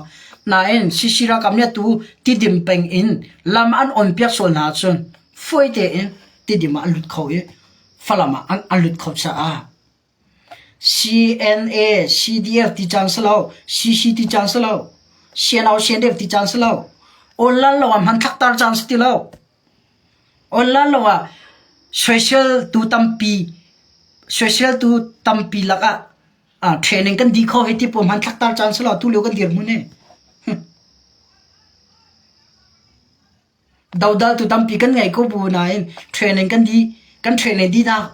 Nain CC ralkap nih atu Tidim peng in lam an on piak sual hna ahcun fawi tein Tidim ah an lut kho i Falam ah an lut kho caah CNA, CDF ti caan si lo, CC ti caan si lo, CNO, CNDF ti caan si lo. Online lawng ah hmanthlak tar caan si ti lo. Online lawng ah social tu tampi social tu tampi lakah ah training kan di kho hei ti pawl hmanthlak tar caan si lo tu lio kan dirhmun hi. Dodaltu tampi kan ngei ko bu nain training kan dih kan training dihnak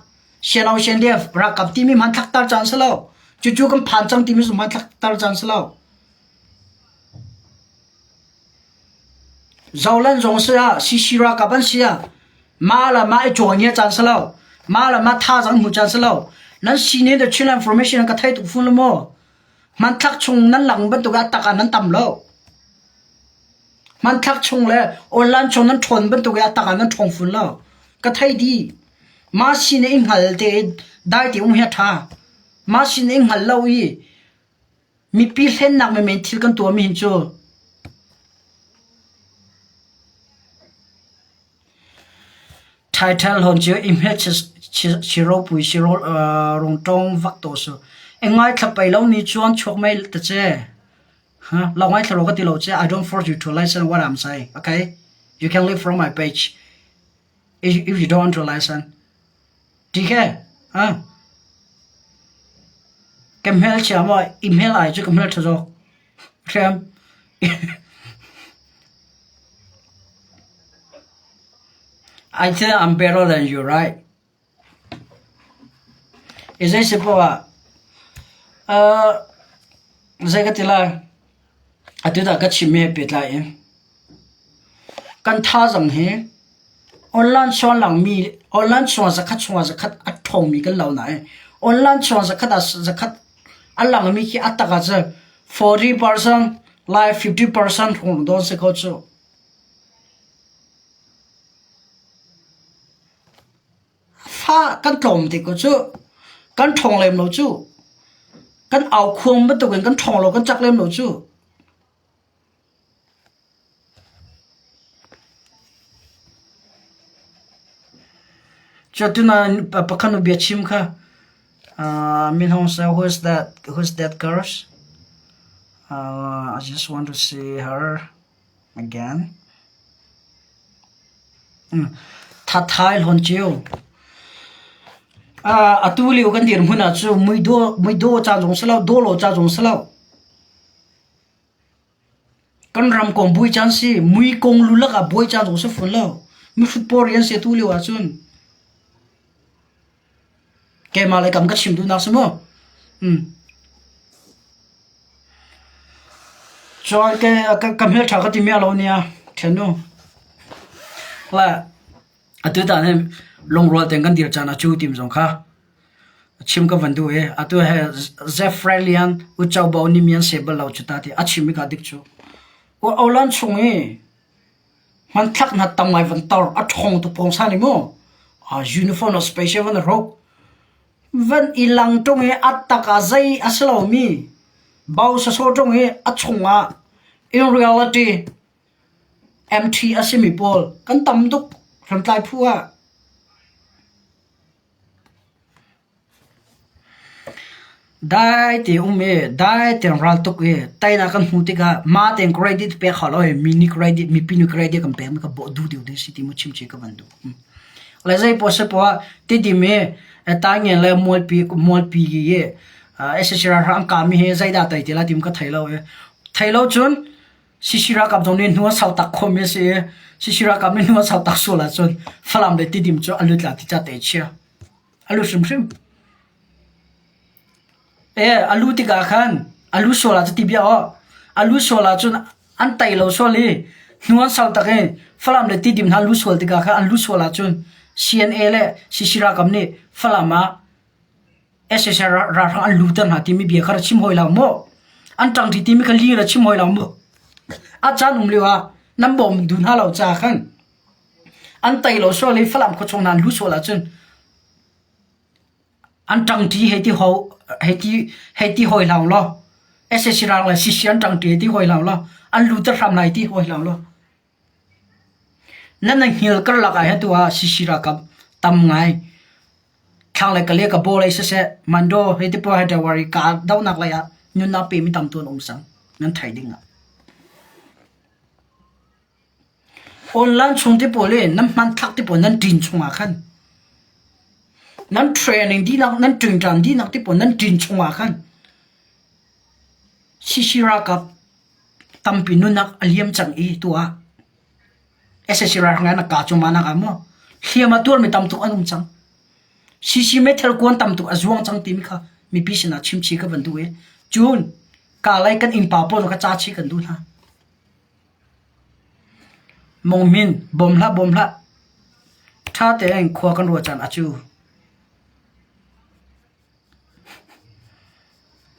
siano sianliaf ralkap timi hmanthlak tar caan si lo. Cucu kan phan cang timi zong hmanthlak tar caan si lo. Zolan zong si ah CC ralkap an si ah mah le mah i cawn caan si lo. Mah le mah thazaang hmuh caan si lo. Nan sinin the Chin information ka thei tuk fun lo maw? Hmanthlak chung nan lang bantuk ah tak ah nan tam lo. Hmanthlak chung le online chung nan ṭhawn bantuk i a tak ah nan ṭhawng fun lo. Ka thei dih. Mah sin i hngal te i dai te um hi a ṭha. Mah sin i hngal lo i mipi hlennak menmen thil kan tuahmi hin cu Title hon cu i hmet si ropui si rung ṭawng vak to su. I ngaithla pei lo ni chuan chuak mei ta ce. Huh? Lo ngaithla ro ka ti lo che. I don't force you to listen what I'm saying. Okay? You can leave from my page if, if you don't want to listen. TK? Huh? Ka hmel chia maw? I hmel ai cu ka hmel ṭha zawk. Hrem. I think I'm better than you, right? I zei si poah ah uh, zei ka ti lai? Atu dah ka chimmi he pehtlai in kan thazaang hi online chuan langmi online chuan zakhat chungah zakhat a ṭhawngmi kan lo nain online chuan zakhat ah zakhat a langmi khi a tak ah cun 40% lai 50% hrawng dawn si kho cu. Fa kan tlawm te ko cu. Kan ṭhawng lem lo cu. Kan aukhuang bantukin kan ṭhawng lo kan cak lem lo cu. Cuatunain pakhat nu bia chim kha uh, Min Hong say who's that who's that girl? Uh, I just want to see her again. Thathai hlawn cio. Atu lio kan dirhmun ah cu muidaw ca zong si lo, dawlaw ca zong si lo. Kan ram kong buai caan si, mui kong lulak ah buai caan zong si fawn lo. Mihrut pawl rian si atu lio ahcun. Keimah le kam ka chim duhnak si mu. Cun ka hmelṭha ka timi a lo nia ṭhiannu. Le atu tan hin lungrual tein kan dir caan ah cu tim zong kha chim ka van duh i atu he Zefrel Lian Uco Bo nih mi an seh bal lo cu ta ti a chim i ka dik cu. Olan chung i hmanthlak hna tam ngai van tar a ṭhawng tuk pawngsan i mu uniform a special van a hruk. Van i lang ṭung i a tak ah zei a si lomi bo sawsawh ṭung i a chungah in reality MT a simi pawl kan tam tuk hriamtlai phu ah. Dai te um i dai tein raltuk i teinak kan hmuh tikah mah tein credit pek hau lo i mi nih credit mipi nih credit kan pekmi kha bawh duh deuh ding si ti mu chimchih ka van duh. Le zei poah si poah Tidim i Taingen le Mualpi Mualpi i. SAC ralhrang an kami hi zeidah tai ti lai tim ka thei lo i thei lo cun CC ralkap zong nih hnu a sau tak khomi a si i CC ralkap nih hnu a sau tak sual ahcun Falam le Tidim cu a lut la ti ca te chia. A lut hrimhrim. E, a lu tikah khan a lu sual ah cu ti bia aw. A lu sual ahcun an tai lo sual i hnu an sau tak i Falam le Tidim hna lu sual tikah khan an lu sual ahcun CNA le CC ralkap nih Falam ah SSR ralhrang an luter hna timi bia kha ra chim hawi lo maw? An ṭangṭi timi kha li ra chim hawi lo maw? A caan um lio ah nan bawm duh hna lo caah khan an tei lo sual i Falam khuachung hna an lu sual ahcun an ṭangṭi hei ti ho hei ti hei ti hawi hlah law SSC rang le CC an ṭangṭi hei ti hawi hlah law an luter hram lai ti hawi hlah law Nan na hngil karlak ah hin tu ah CC ralkap tam ngai thlanglei ka le ka baw lei siseh Mando hei ti pawl Haidawari ka dohnak lei ah nunnak pemi tam tu an um cang nan theih ding ah. Online chung te pawl i nan hmanthlak te pawl nan ṭin chung ah khan nan training dihnak nan ṭingṭan dihnak te pawl nan ṭin chung ah khan CC ralkap Tampi nunnak a liam cang i tu ah sac ralhrang an ka cu ma nak ah maw hliam a tuarmi tam tuk an um cang. CC meithal kuan tam tuk a zuang cang timi kha mipi sinah chimchi ka van duh i cun ka lei kan innpa pawl ka ca chih kan duh hna. Mongmin bawm hlah bawm hlah ṭha tein khua kan ruah caan a cu.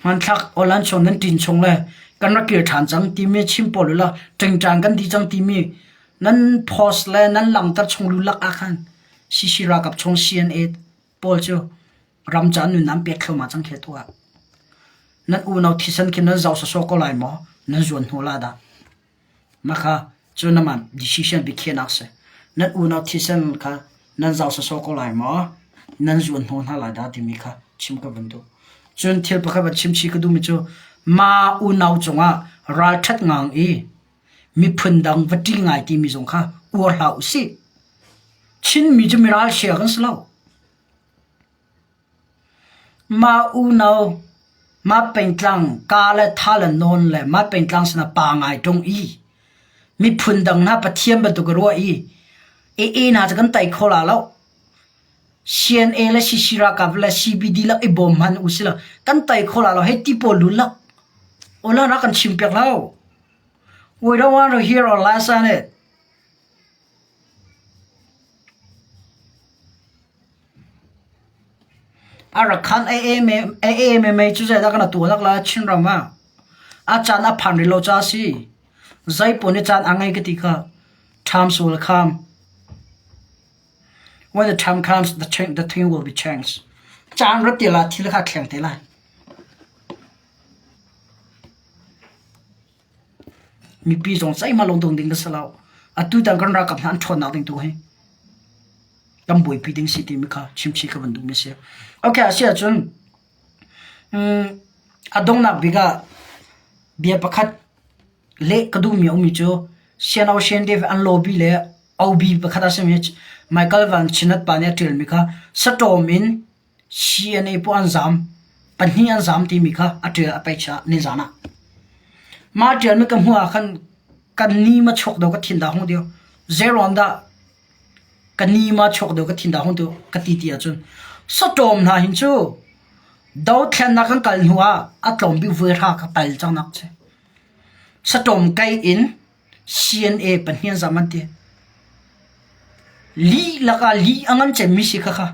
Hmanthlak awlan chung nan ṭin chung le kan rak kir ṭhan cang timi chim pawl ulaw ṭingṭang kan dih cang timi nan post le nan langhter chung lulak ah khan CC ralkap chung CNA pawl cu ram ca nun nan pek thluahmah cang khi atu ah. Nan unau thisen khi nan zoh sawsawh ko lai maw? Nan zuan hnu la dah? Mah kha cu namah decision biakhiahnak a si. Nan unau thisen kha nan zau sawsawh ko lai maw? Nan zuan hnawh hna lai dah timi kha chim ka van duh. Cun thil pakhat van chim chih ka duhmi cu mah unau cungah ralṭhat ngang i miphun dang va ṭih ngai timi zong kha uar hlah u sih. Chinmi cu miralchia kan si lo. Mah unau, mah pengtlang ka le tha le nawn le mah pengtlang sinah pa ngai ṭung i miphun dang hna Pathian bantuk a ruah i AA hna cu kan tei kho la lo. CNA le CC ralkap le CBD lak i bawm hmanh usih law kan tei kho la lo hei ti pawl lun lak. Ola rak kan chim piak lo. We don't want to hear our last on it. A rak khan AAMMA cu zeidah kan tuahnak lai Chinram ah a caan a phan rih lo caah a si. Zeipaoh nih caan a ngei ka ti kha. Times will come. When the time comes, the, change, the thing will be changed. Caan rat te lai, thil kha thleng te lai. Mipi zong zeihmanh lungdong ding kan si lo. Atu tiang kan ralkap hna an ṭhawnnak ding tu hi kan buaipi ding si timi kha chimchih ka van duhmi a si. Okay, a si ahcun um, a donghnak bik ah bia pakhat leh ka duhmi a ummi cu Sian Shen Dave an lobby le OB pakhat a simi Michael Van Chinat pa nih a ṭialmi kha saṭawm in CNA poh an zaam. Pahnih an zaam timi kha a ṭial a page ah nizan ah. Mah ṭialmi ka hmuh ah khan kan ni ma chuak deuh ka thin dah hung deuh. Zeiruang dah ka ni ma chuak deuh ka thin dah hung deuh ka ti ti ahcun saṭawm hna hin cu dothlennak kan kal hnu ah a tlawm bik voi hra ka pal cang nak si. Saṭawm kai in CNA pahnih an zaam an ti. Lih lakah lih a ngan cemmi si kha kha.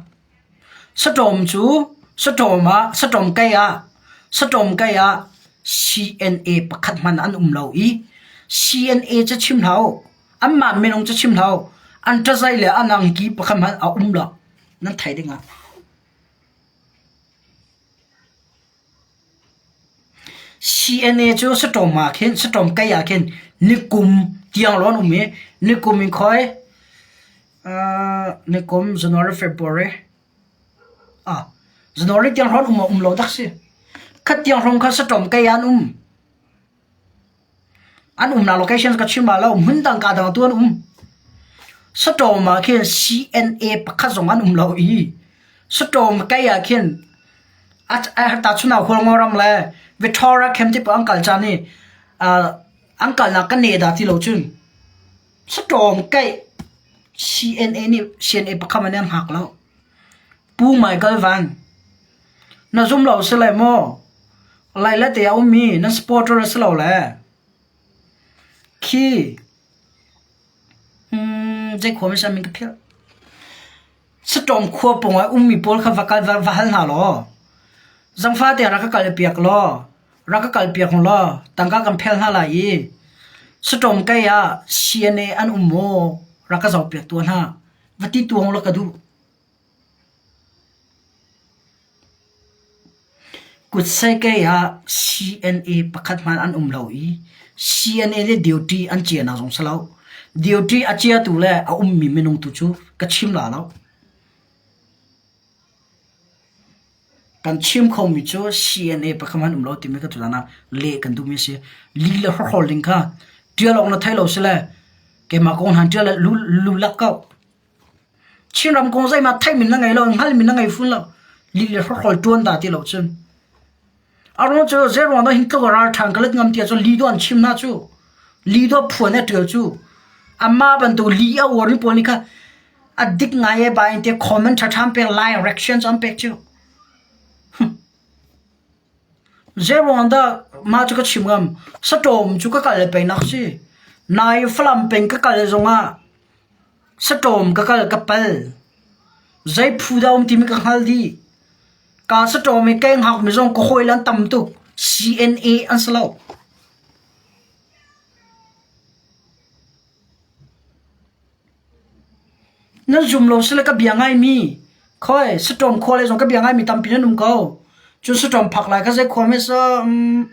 Saṭawm cu saṭawm ah saṭawm kei ah saṭawm kei ah CNA pakhat hmanh an um lo i CNA cu chim hlah u anmah minung cu chim hlah u an ṭazai le an angki pakhat hmanh a um lo nan theih ding ah. CNA cu saṭawm ah khin saṭawm kei ah khin nikum tiang lawng an um i nikum in khoi Nikum January, February ah January tiang hrawng um um lo tak si. Khat tiang hrawng kha saṭawm kei ah an um. An umnak location ka chim ah lo hmun dang ka dang tu an um. Saṭawm ah khin CNA pakhat zong an um lo i saṭawm kei ah khin. Tahchunhnak Hualngo ram le Victoria camp ti paoh an kal caan i an kalnak kan neh dah ti lo cun saṭawm kaih CNA nih CNA pakhat hmanh nih an hngak lo. Pu Michael Van, na zum lo si lai maw? Lai le te a ummi nan supporter a si lo le khi zei khua mi min ka philh. Saṭawm khua pawng ah ummi pawl kha va kal va hal hna law zangfa te rak ka kal piak law rak ka kal piak law tangka kan phel hna lai i saṭawm kei ah CNA an um maw rak ka zoh piak tuah hna va ti tuang law ka duh. Kutseikei ah CNA pakhat hmanh an um lo i CNA nih duty an cianak zong si lo. Duty a ciatu le a ummi minung tu cu ka chim la lo. Kan chim khomi cu CNA pakhat hmanh um lo timi ka tutan ah leh kan duhmi a si. Li le hrawkhrol ding kha ṭial awk na thei lo si le keimah kong hna ṭial le lu lak ko. Chinram kong zeihmanh theihmi na ngei lo, hngalhmi na ngei fawn lo. Lih le hrawkhrol ṭuan dah ti lo cun. A ruang cu zeiruang dah hin tluk a ral ṭhan ka let ngam ti ahcun li dawh an chim hna cu. Li dawh phuan a ṭial cu. Amah bantuk li a uarmi pawl nih kha a dik ngai e ba in tiah comment ṭhaṭha an pek, lai reaction cu an pek cu. Zeiruang dah mah cu ka chim ngam? Saṭawm cu ka kal le pei nak si. Nai Falam peng ka kal zongah Saṭawm ka kal ka pal. Zei phu dah um timi ka hngal dih. Ka saṭawm i kai hngakmi zong ka hawile an tam tuk. CNA an si lo. Nan zum lo sile ka bia ngaimi. Khoi, saṭawm khua lei zong ka bia ngaimi tampi nan um ko. Cun saṭawm phak lai kha zei khua hme sa um,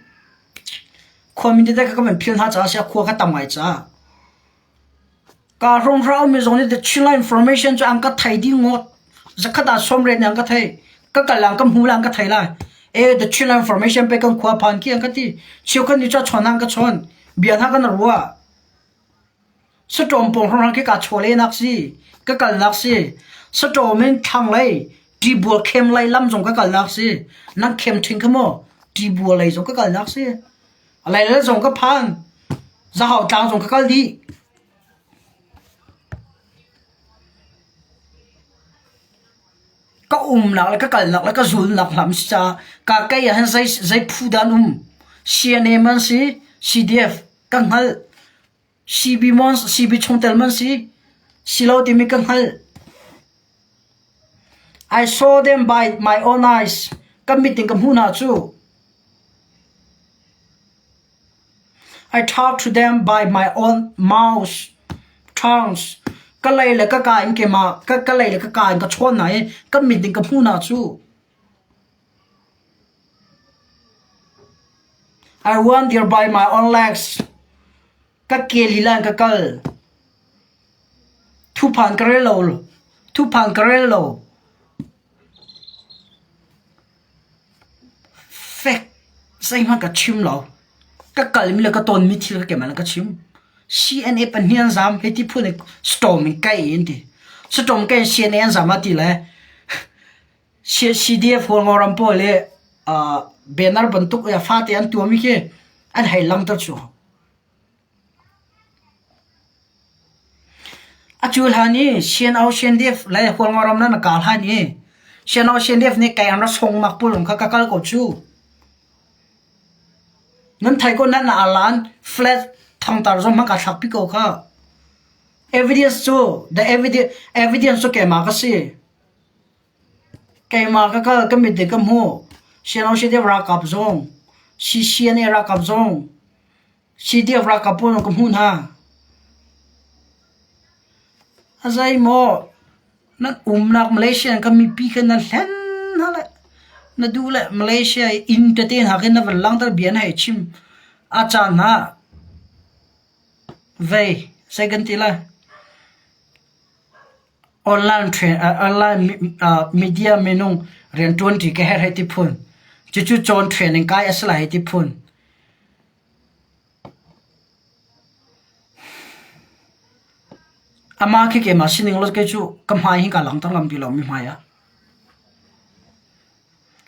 khua min tete kha ka van phil hna caah sia khua kha tam ngai caah. Kaa hrawng mi zong nih the Chinland information cu an ka thei dih ngawt. Zakhat ah sawmriat nih an ka thei. Ka kal lang ka hmu lang ka thei lai. E the Chinland information pe kan khua phan khi an ka ti. Cheukhat nih cu chawn an ka chawn. Bia hna kan ruah. Saṭawm pawng hrawng khi ka chawlehnak si. Ka kalnak si. Saṭawm in thlanglei Tibual khem lei lam zong ka kalnak si. Nang khem ṭhing kha maw? Tibual lei zong ka kalnak si. Lei le zong ka phan. Zahau tlang zong ka kal dih. Ka umnak le ka kalnak le ka zulnak lam si caah ka kei ah hin zei, zei phu dah an um. CNA man si, CDF ka hngalh. CB mon, CB chungtel man si, si lo timi ka hngalh. I saw them by my own eyes. Ka mit in ka hmuh hna cu. I talk to them by my own mouth, tongues. Ka lei le ka ka in keimah, ka, ka lei le ka ka in ka chawn hna i ka mit in ka hmuh hna cu. I run there by my own legs. Ka ke lila in ka kal. Thuphan ka rel lo. Thuphan ka rel lo. Fek zeihmanh ka chim lo. Ka kalmi le ka tonmi thil kha keimah nih ka chim. CNA pahnih an zaam hei ti phun in storm in kai an ti. Storm kai in CNA an zaam ah ti le CDF Hualngoram pawl i banner bantuk fate an tuahmi khi an hei langhter cu. A cu hlan i CNO CNDF le Hualngoram nan kal hlan i CNO CNDF nih kei an ra songnak pulung kha ka kal ko cu. Nan thei ko nan alan flat thangtar zong hmang ka thlakpi ko kha. Evidence cu the evidence evidence cu keimah ka si. Keimah ka kal ka mit in ka hmuh. CNO CNDF ralkap zong CCNA ralkap zong CDF ralkap pawl ka hmuh hna. A zeimaw nan umnak Malaysia in kan mipi kha nan hlen hna le na duh le Malaysia i inn tete hna khin na van langhter bia na hei chim. A caan hna vei zei kan ti lai. Online train, online media minung rianṭuan ṭi ka herh hei ti phun. Cucu cawn training kai a si lai hei ti phun. Amah khi keimah sining lo kei cu ka hmai hi kaa langhter ngam ti lo mi hmai ah.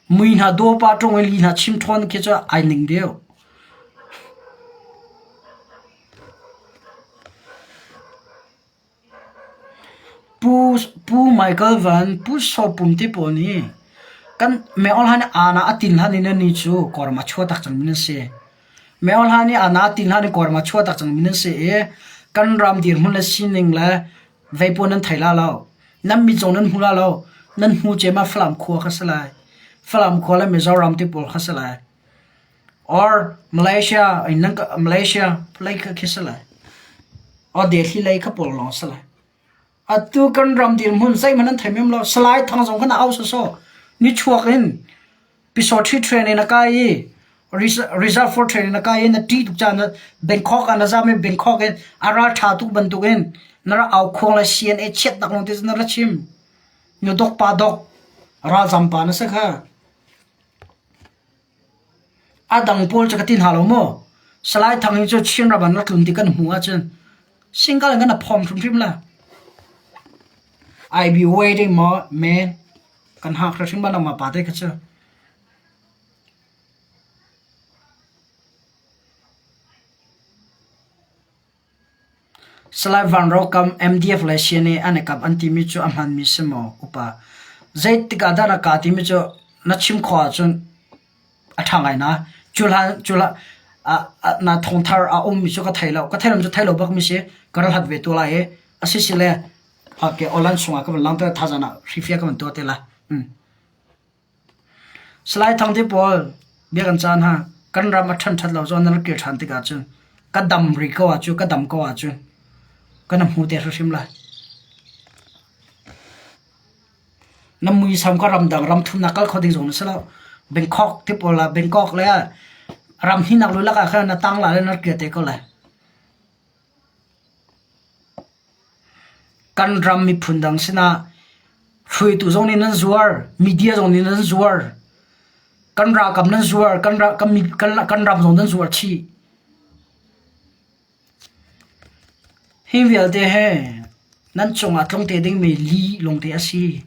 Mui hna daw pa ṭung i li hna chim ṭhawn khi cu ai ning deuh. Pu, Pu Michael Van, Pu Saw Pum te pawl nih kan Meng Hlan aa a tin hlan in ni cu Kawlram a chuah tak cangmi nan si. Meng Hlan i aa a tin hlan in Kawlram a chuah tak cangmi nan si i kan ram dirhmun le sining le veipuan nan thei la lo. Nan mit zong nan hmu la lo. Nan hmu cem ah Falam khua kha si lai. Falam khua le Mizoram te pawl kha si lai. Or Malaysia, in nan Malaysia lei kha khi si lai. Or Delhi lei kha pawl lawng si lai. Atu kan ram dirhmun zeihmanh an thei mem lo. Salai Thang zong khan a au sawsawh. Nichuak in Pisawṭhi train in a kai i Reserve for train in a kai i na ṭih tuk caah na Bangkok ah na zam i Bangkok in a ral ṭha tuk bantukin na rak au khuang le CNA chiatnak lawng te cu na ra chim. Na dok pa dok ralzam pa na si kha. A dang pawl cu ka ti hna lo maw? Salai Thang hi cu Chinram ah na tlun ti kan hmuh ahcun single in kan a phawm hrimhrim la. I be waiting maw man kan hak hrimhrim ba nangmah pa te kha cu. Salai Van Ro Kam MDF le CNA an i kap an timi cu a hmanmi si maw upa? Zeitik ah dah na kaa timi cu na chim khawh ahcun a ṭha ngai na. Cu hlan cu hlan na thawngthar a ummi cu ka thei lo. Ka thei lo cu thei lo bakmi si. Ka ral hat ve tu lai i a si si le okay, online chungah ka van langhter thazang ah hrifia ka van tuah te lai. Mm. Salai Thang te pawl bia kan caan ha kan ram a ṭhan ṭhat lo cun nan kir ṭhan tikah cun ka dam rih ko ahcun ka dam ko ahcun kan hmu te hrimhrim lai. Na muisam ka ramdang ram thumnak kal kho ding zong na si lo. Bangkok te pawl ah Bangkok le ram hinak lu lakah khan na tang la le na kir te ko lai. Kan ram miphun dang sinah hruaitu zong nih nan zuar, media zong nih nan zuar, kan ralkap nan zuar, kan kan ram zong nan zuar chih. Hi vialte he nan cungah tlung te dingmi li lawngte a si.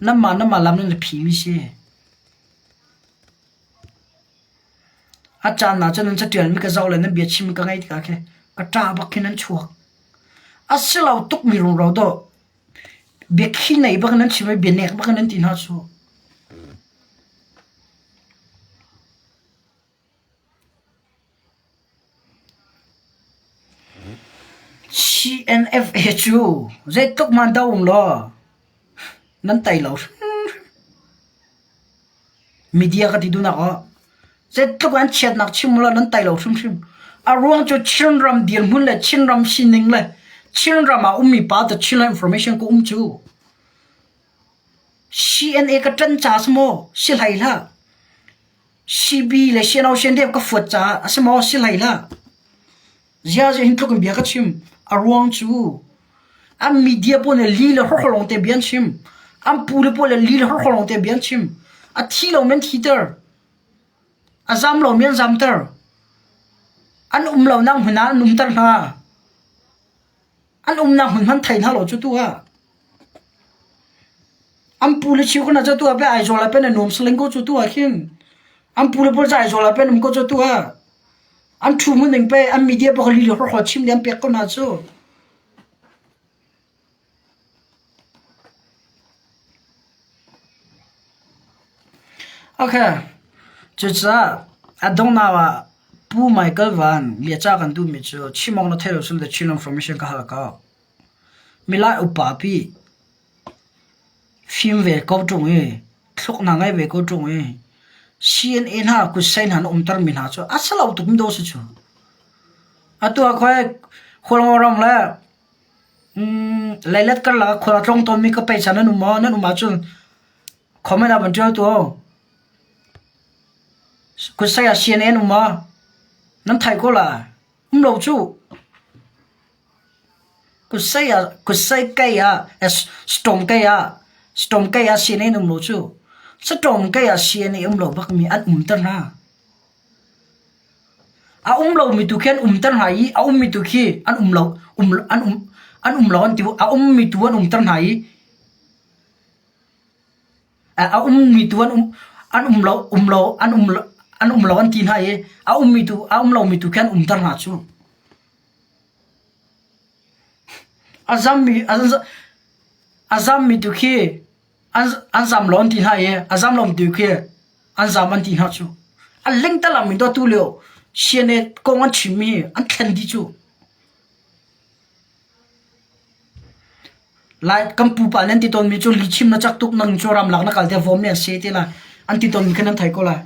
Nanmah nanmah lam nan i phimi si. A caan ah cun nan caṭialmi ka zoh le nan biachimmi ka ngaih tikah khin ka ṭah bak khin nan chuak. A si lo tukmi rumro dawh biakhi nei bak in nan chim i bianek bak in nan ti hna cu. CNFA cu zeitluk hmanh do um law nan tei lo hrimhrim. Media ka ti duhnak ah zeitluk an chiatnak chim ulaw nan tei lo hrimhrim. A ruang cu Chinram dirhmun le Chinram sining le Chinram ah ummi pa the Chinland information ka um cu. CNA ka ṭan ca si maw? Si hlei hlah. CB le CNO CNDF ka fuat caah a si maw? Si hlei hlah. Ziah hin tluk in bia ka chim. A ruang cu an media pawl nih li le hrawkhrol lawng te bia an chim. An pu le pawl le li le hrawkhrol lawng te bia an chim. A thi lomi an thiter. A zam lomi an zamter. An um lonak hmun ah an umter hna. An umnak hmun hmanh thei hna lo cu tu ah. An pu le chiu kana cu tu ah pe Aizawl ah pen an um saling ko cu tu ah khin. An pu le pawl cu Aizawl ah pen um ko cu tu ah. An ṭhu hmun ning pei an media bak li le hrawkhrol chim nih an pek ko hna cu. Okay. Cucaah a donghnak ah Pu Michael Van biacah kan duhmi cu chim awk na theih lo sul the Chin Information ka hal ko. Milai upa pi Fim ve ko ṭung i thluk hna ngei ve ko ṭung i CNA hna kutsei hna na umtermi hna cu a si lo tukmi dawh si cu. Atu ah khoi Hualngo ram le Leilet karlak ah khual a tlawng tawnmi ka pei chan nan um maw? Nan um ahcun comment ah van ṭial tuah u. Kutsei ah CNA an um maw? Nan theih ko lai. Um lo cu. Kutsei ah kutsei kei ah storm kei ah storm kei ah CNA an um lo cu. Storm kei ah CNA um lo bakmi an umter hna. A um lomi tu khi an umter hna i a ummi tu khi an um lo um an um an um lo an ti a ummi tu an umter hna i a ummi tu an um. An um lo um lo an um lo an um lo an ti hna i a ummi tu a um lomi tu khi an umter hna cu. A zammi a zammi tu khi an zam lo an ti hna i a zam lomi tu khi an zam an ti hna cu. A lingtalam in tu lio CNA kong an chimmi hi an thlen dih cu. Lai kan pupa nih an ti tawnmi cu lihchim na cak tuk nang cu ramlak na kal tiah vawm nih an seh ti lai. An ti tawnmi kha nan thei ko lai.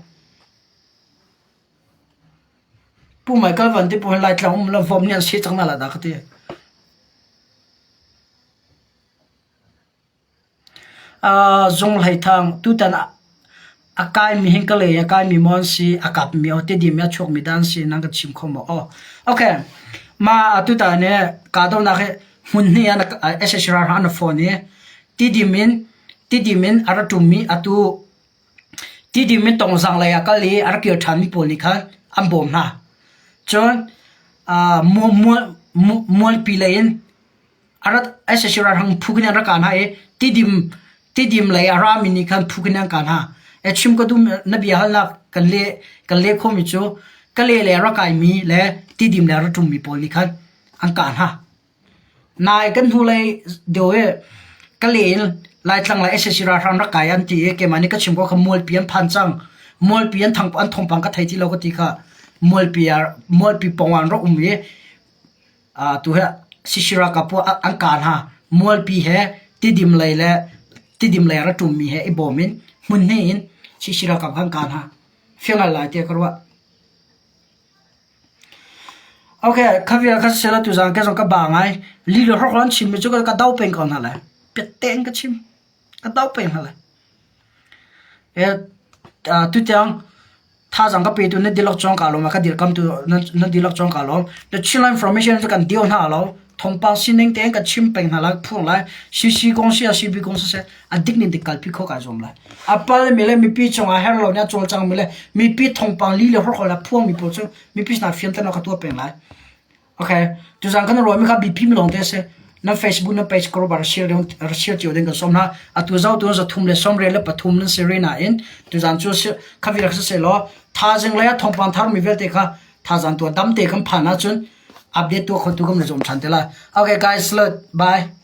Pu Michael Van ti pu Laitlang um la vawm nih an seh cang na la dah ka ti. Zung Hlei Thang, tutan a kaimi hin ka lei a kaimi maw an si, a kapmi aw tidim i a chuakmi dah an si nan ka chim kho maw? Aw. Okay. Mah tutan hi kahdohnak hi hmun hnih ah SSC ralhrang an ra fawn i tidim in tidim in a ra ṭummi atu tidim in Tongzang lei ah kal i a ra kir ṭhanmi pawl nih khan an bawm hna. Cun mualpi lei in A rat sac ralhrang phu khin an rak kah hna i Tidim Tidim lei a rami nih khan phu khin an kah hna. E chim ka duh na bia halnak kan leh kan leh khomi cu Kale le rak kaimi le Tidim le a ṭummi pawl nih khan an kah hna. Nai kan hnulei deuh i Kale in Laitlang le sac ralhrang rak kai an ti i keimah nih ka chim ko kha Mualpi an phan cang. Mualpi an thang an thawngpang ka thei ti lo ka ti kha Mualpi ah Mualpi pawng ah an rak um i Tu hi Sisira ka pu an kah hna. Mualpi he Tidim lei le Tidim lei a ra ṭummi he i bawm in hmun hnih in Sisira kap an kah hna. Fiangal lai tiah ka ruah. Okay, kha vial kha siseh law tuzaan ke zong ka ba ngai. Li le hrokhrol an chimmi cu ka do peng ko hna lai. Piatte in ka chim. Ka do peng hna lai. Tutiang thazaang ka petu na dihlak cawng kaa lawm a ka dirkamtu na dihlak cawng kaa lawm. The Chinland Information cu kan dio hna lo. Thawngpang sining tein ka chim peng hna lai phung lai. CC kong si ah CB kong siseh a dik ning dik kalpi kho kai zuam lai. A pal mi le mipi cungah her lo nih a cawlcang mi le mipi thawngpang li le horhol a phuang mi pawl cu mipi sinah fianter ka tuah peng lai. Okay, tuzaan kan ruahmi kha biapi mi lawngte a si. Nan Facebook nan page ko rak share ding rak share cio ding kan sawm hna. Atu zau tu 333 nan si rih nain tuzaan cu kha vi rak si seh law thaizing lei ah thawngpang thar mi vialte kha thazaang tu dam te kan phan ahcun update tuah khotu kan zuam ṭhan te lai. Okay guys, salute. Bye.